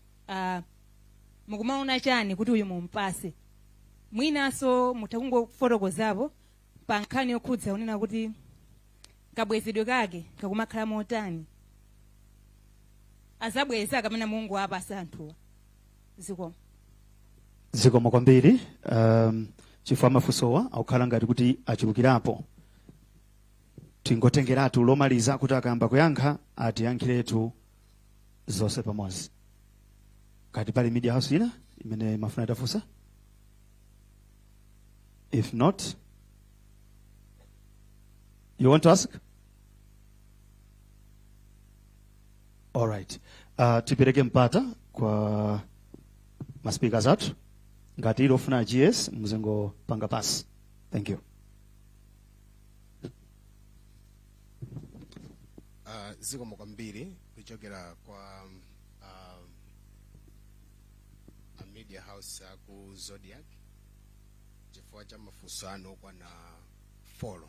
mukumaona chani kuti uyu mumpase? Mwinanso mutha kungofotokozapo pa nkhani yokhudza kunena kuti kabwezedwe kake kakumakhala motani, azabweza kapena mungowapasa anthuwa? Zikomo. Zikomo kwambiri. Chifukwa mafunsowa akukhala ngati kuti achulukirapo, tingotengeratu lomaliza kuti akayamba kuyankha atiyankhiretu zonse pamodzi. Ngati pali media house ina imene mafuna itafunsa. If not, you want to ask? All right, tipereke mpata kwa ma speakers athu. Ngati ili ofuna GS, muzingopanga pass. Thank you. Zikomo kwambiri kuchokera kwa a media house aku Zodiak chifukwa cha mafunso anu okwana 4.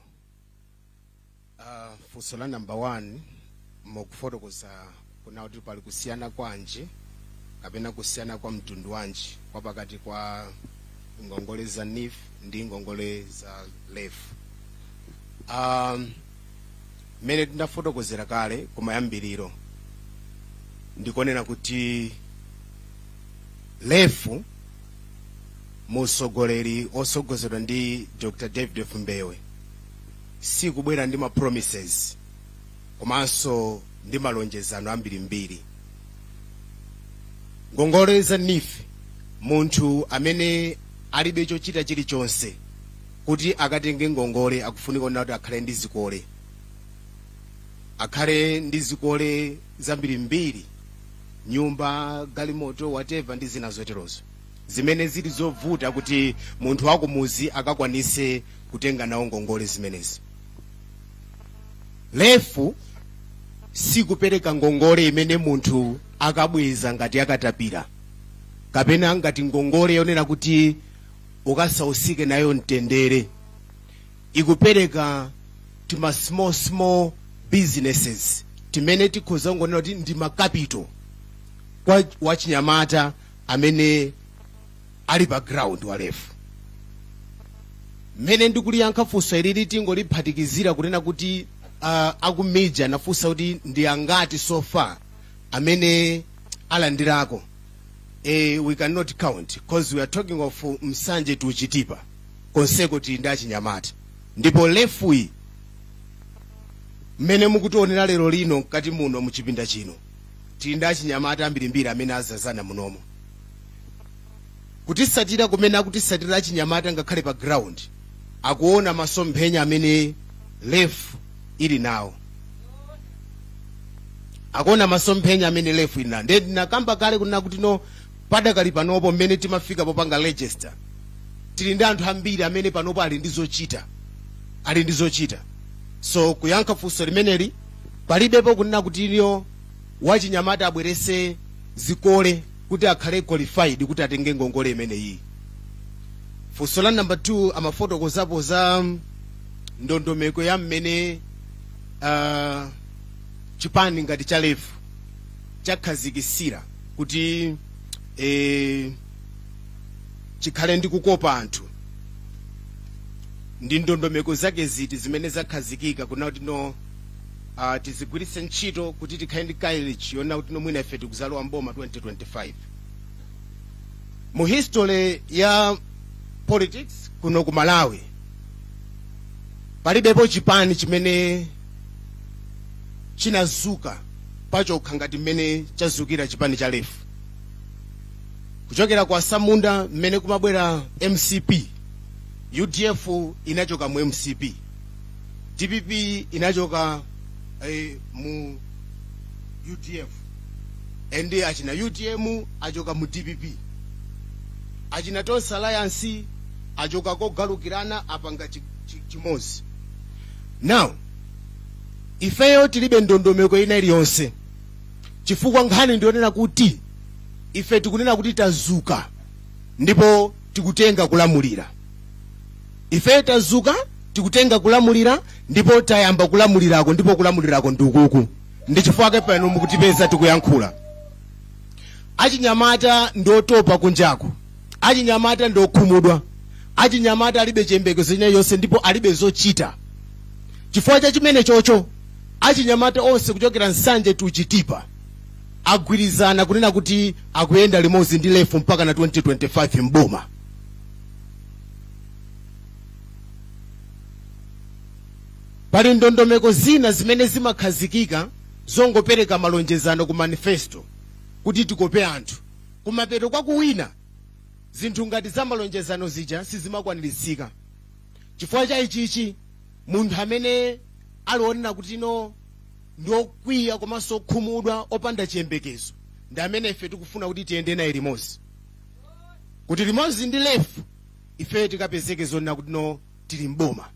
Funso la number 1, mukufotokoza kuna kuti pali kusiyana kwanji kapena kusiyana kwa mtundu wanji kwa pakati kwa Ngongole za NEEF ndi ngongole za LEF, mmene tinafotokozera kale kumayambiriro, ndikonena kuti LEF musogoleri osogozedwa ndi Dr David Mbewe sikubwera ndi ma promises komanso ndi malonjezano ambirimbiri. Ngongole za NEEF, munthu amene alibe chochita chilichonse kuti akatenge ngongole akufunika kuti akhale ndi zikole, akhale ndi zikole zambirimbiri, nyumba, galimoto, whatever, ndi zina zoterozo, zimene zili zovuta kuti munthu wakumuzi akakwanise kutenga nawo ngongole zimenezi. LEF sikupereka ngongole imene munthu akabweza ngati akatapira kapena ngati ngongole yonena kuti ukasausike nayo mtendere. Ikupereka tima small small businesses timene tikhoza kungonena kuti ndi ma capital kwa wachinyamata amene ali pa ground wa LEF. Mmene ndikuliyankha funso ilili, tingoliphatikizira kunena kuti akumija nafunsa kuti ndi angati so far amene alandirako. We cannot count because we are talking of Msanje to Chitipa, konseko tili ndi achinyamata. Ndipo LEF-yi, mmene mukutionera lero lino mkati muno muchipinda chino, tili ndi achinyamata ambirimbiri amene azazana munomo kutisatira. Kumene akutisatira achinyamata, ngakhale pa ground, akuona masomphenya amene LEF ili nawo, akuona masomphenya amene LEF ili nawo. Ndiye ndinakamba kale kunena kuti no, padakali panopo, mmene timafika popanga register, tili ndi anthu ambiri amene panopo ali ndi zochita, ali ndi zochita. So kuyankha funso limeneli, palibepo kunena kuti iliyo wachinyamata abwerese zikole kuti akhale qualified kuti atenge ngongole imeneyi. Funso la number 2 amafotokozapo za ndondomeko ya mmene chipani ngati cha LEF chakhazikisira kuti chikhale ndi kukopa anthu, ndi ndondomeko zake ziti zimene zakhazikika kuna kuti no, tizigwiritse ntchito kuti tikhale ndi courage yona kuti no, mwina ife tikuzalowa mboma 2025. Mu history ya politics kuno ku Malawi, palibepo chipani chimene chinazuka pachokha ngati mmene chazukira chipani cha LEF. Kuchokera kwa Samunda, mmene kumabwera MCP, UDF inachoka mu MCP, DPP inachoka mu UDF, and achina UTM achoka mu DPP, achina Tonse Alliance achoka kogalukirana, apanga chimodzi. Now ifeyo tilibe ndondomeko ina iliyonse, chifukwa nkhani ndionena kuti ife tikunena kuti tazuka ndipo tikutenga kulamulira. Ife tazuka, tikutenga kulamulira, ndipo tayamba kulamulirako, ndipo kulamulirako ndi ukuku. Ndi chifukwa pano mukutipeza tikuyankhula. Achinyamata ndi otopa kunjaku, achinyamata ndi okhumudwa, achinyamata alibe chiyembekezo china ndipo alibe zochita. Chifukwa cha chimene chocho, achinyamata onse kuchokera Nsanje to Chitipa agwirizana kunena kuti akuyenda limodzi ndi LEF mpaka na 2025 mboma. Pali ndondomeko zina zimene zimakhazikika zongopereka malonjezano ku manifesto kuti tikope anthu. Kumapeto kwakuwina, zinthu ngati za malonjezano zija sizimakwaniritsidwa. Chifukwa cha ichichi, munthu amene alionera kuti no, ndi okwiya komanso okhumudwa, opanda chiyembekezo, ndi amene ife tikufuna kuti tiyende naye limodzi, kuti limodzi ndi LEF ife tikapezeke zonena kuti no, tili mboma.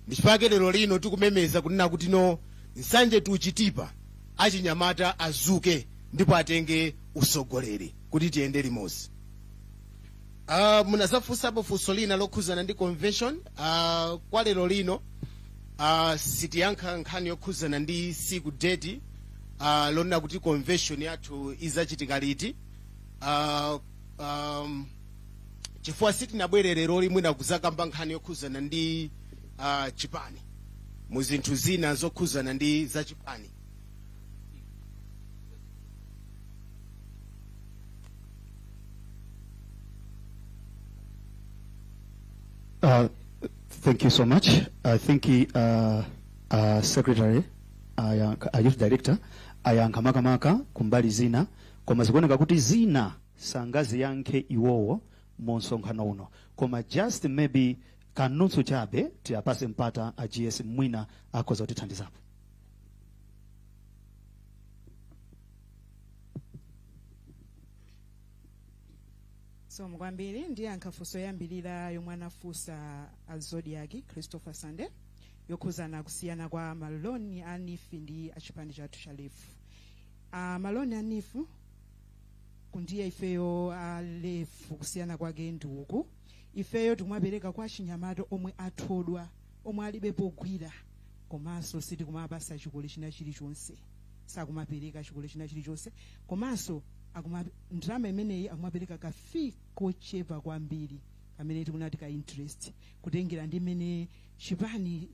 Ndichifukwa lero lino tikumemeza kunena kuti no, Nsanje to Chitipa, achinyamata azuke ndipo atenge usogoleri kuti tiyende limodzi. Munazafunsapo funso lina lokhuzana ndi convention. Kwa lero lino sitiyankha nkhani yokhuzana ndi siku, date lonena kuti convention yathu izachitika liti. Chifukwa sitinabwere lero limwina kuzakamba nkhani yokhuzana ndi chipani, mu zinthu zina zokhuzana ndi za chipani. Thank you so much. I think Secretary, Youth Director, ayankha makamaka kumbali zina, koma zikuoneka kuti zina sangaziyankhe iwowo mu msonkhano uno, koma just maybe kanutsu chabe tiyapase mpata a GS, mwina akhoza kutithandizapo. So kwambiri ndiyankha funso yoyambirira yomwe anafunsa a Zodiac Christopher Sunday, yokhuzana kusiyana kwa maloni a NEEF ndi achipani chathu cha LEF. Maloni a NEEF kundiye ifeyo a LEF, kusiyana kwake ndi uku: ifeyo timapereka kwa chinyamata omwe athodwa, omwe alibe pogwira, komanso sitikumapasa chikole china chilichonse, sakumapereka chikole china chilichonse, komanso ndalama imeneyi akumapereka ka fee kochepa kwambiri kamene tikunati ka interest, kutengera ndi mmene chipani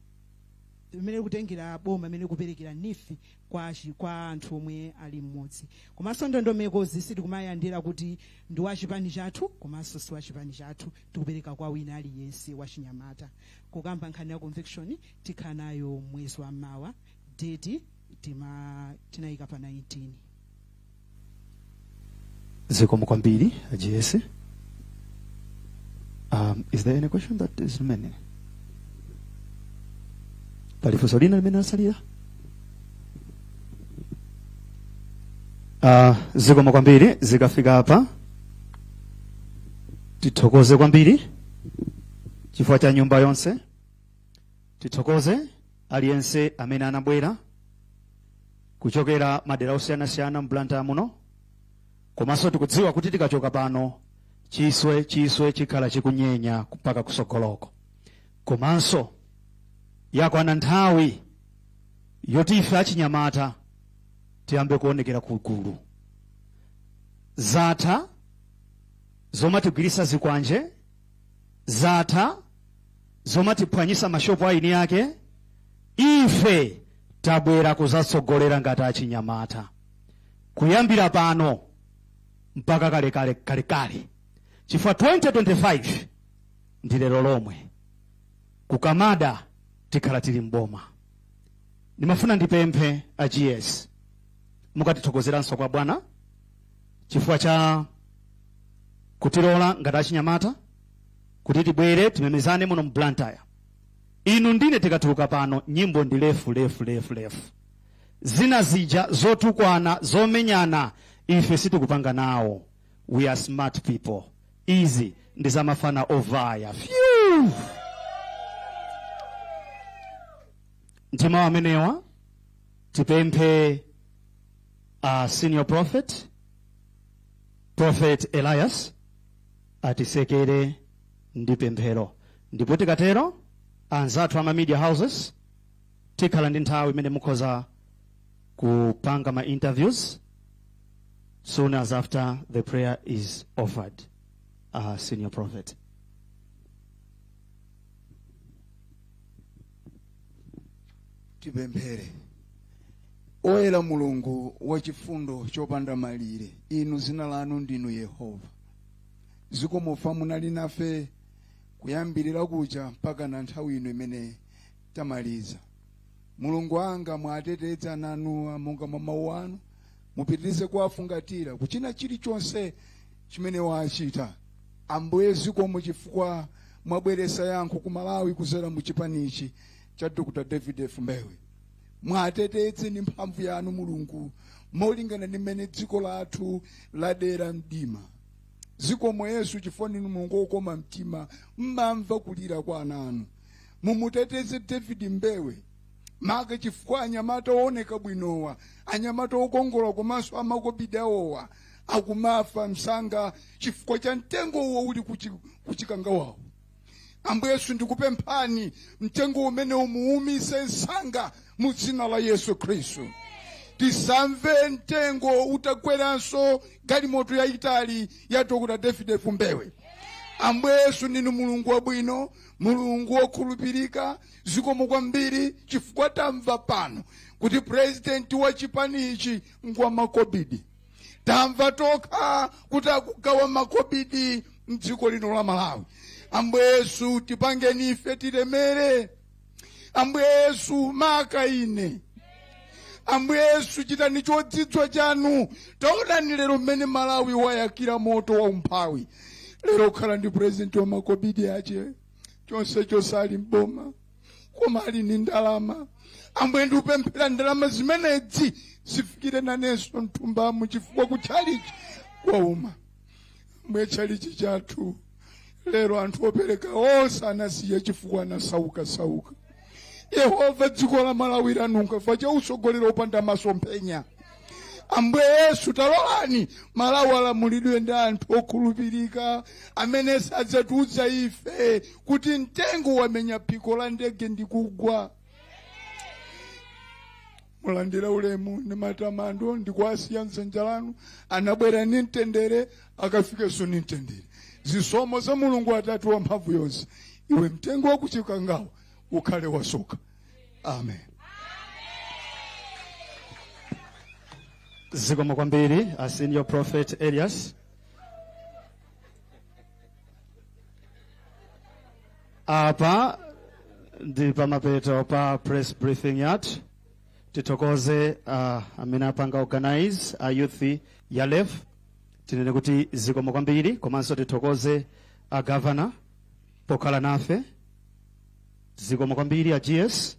imene kutengera boma imene kuperekera NEEF kwa anthu omwe ali mmodzi. Komanso ndondomekozi sitikumayandera kuti ndi wa chipani chathu komanso si wa chipani chathu, tikupereka kwa wina aliyense wa chinyamata. Kukamba nkhani ya convention, tikhala nayo mwezi wa mawa, date tinayika pa 19. Zikomo kwambiri, GS. Is there any question that is remaining? Pali funso lina limene lasalira? Zikomo kwambiri. Zikafika apa, tithokoze kwambiri chifukwa cha nyumba yonse. Tithokoze aliyense amene anabwera kuchokera madera osiyanasiyana m'Blantyre muno, komanso tikudziwa kuti tikachoka pano chiswe chiswe chikhala chikunyenya mpaka kusogoloko. Komanso yakwana nthawi yoti ife achinyamata tiyambe kuonekera ku gulu. Zatha zomatigwirisa zikwanje, zatha zomatiphwanyisa mashopu aini yake. Ife tabwera kuzatsogolera ngati achinyamata kuyambira pano mpaka kalekale kalekale, chifukwa 2025 ndi lero lomwe, kukamada tikhala tili mboma. Ndimafuna ndipemphe a GS, mukatithokozeranso kwa bwana chifukwa cha kutilola ngati achinyamata kuti tibwere timemezane muno mu Blantyre. Inu ndine tikatuluka pano, nyimbo ndi LEF, LEF, LEF, LEF. Zina zija zotukwana, zomenyana, ife sitikupanga nawo. We are smart people. Izi ndi zamafana ovaya. Phew! Mtima amenewa, tipemphe senior prophet, Prophet Elias, atisekere ndi pemphero, ndipo tikatero anzathu ama media houses tikhala ndi nthawi imene mukhoza kupanga ma interviews soon as after the prayer is offered. Senior prophet. Tipemphere. Oyera Mulungu wachifundo chopanda malire, inu zina lanu ndinu Yehova, zikomo munali nafe kuyambirira kuja mpaka na nthawi ino imene tamaliza. Mulungu anga, mwatetedza nanu monga mwa mawu anu, mupitirize kuwafungatira kuchina chilichonse chimene wachita. Ambuye, zikomo chifukwa mwabweresa yankho ku Malawi kuzera mu chipanichi cha Dr David F Mbewe. Mwatetedze ndi mphamvu yanu Mulungu, molingana ndi mmene dziko lathu ladera mdima. Zikomo Yesu, chifukwa ndinu Mulungu wokoma mtima, mmamva kulira kwa ana anu. Mumuteteze David Mbewe maka, chifukwa anyamata ooneka bwinowa, anyamata okongola komanso amakobidi awowa akumafa msanga chifukwa cha mtengo uwo uli kuchikangawawo. Ambuye Yesu, ndikupemphani, mtengo umene umuumise msanga mu dzina la Yesu Khristu. Tisamve mtengo utakweranso galimoto yayitali ya Dr David Mbewe. Ambuye Yesu, ndinu Mulungu wabwino, Mulungu wokhulupirika. Zikomo kwambiri chifukwa tamva pano kuti purezidenti wa chipani ichi ngwa makobidi. Tamva tokha kuti akugawa makobidi mdziko lino la Malawi. Ambuye Yesu, tipangeni ife tilemere. Ambuye Yesu, maka ine. Ambuye Yesu, chitani chodzidzwa chanu. Taonani lero mmene Malawi wayakira moto wa umphawi. Lero kukhala ndi purezidenti wa makobidi ache, chonsecho sali mboma, koma ali ndi ndalama. Ambuye, ndikupemphera ndalama zimenezi zifikire nanenso mthumbamu, chifukwa kutchalichi kwauma. Ambuye, tchalichi chathu lero anthu opereka onse anasiya chifukwa anasauka-sauka. Yehova, dziko la Malawi lanunkha chifukwa cha utsogoleri opanda masomphenya. Ambuye Yesu, talolani Malawi alamulidwe ndi anthu okhulupirika amene sadzatiuza ife kuti mtengo wamenya phiko la ndege ndi kugwa. Mulandira ulemu ndi matamando, ndikuwasiya mdzanja lanu. Anabwera ndi mtendere, akafikenso ndi mtendere. Zisomo za Mulungu Atate wamphamvu yonse, iwe mtengo wakuchikangawa ukhale wasoka. Amen. Zikomo kwambiri a Senior Prophet Elias. Apa ndi pamapeto pa press briefing yathu. Tithokoze amene apanga organize, a youth ya LEF, tinene kuti zikomo kwambiri, komanso tithokoze a governor pokhala nafe. Zikomo kwambiri a GS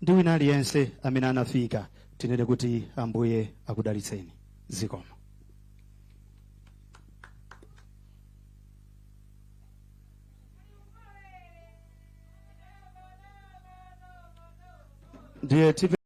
ndi wina aliyense amene anafika. Tinene kuti Ambuye akudalitseni. Zikomo. Ndiye tipe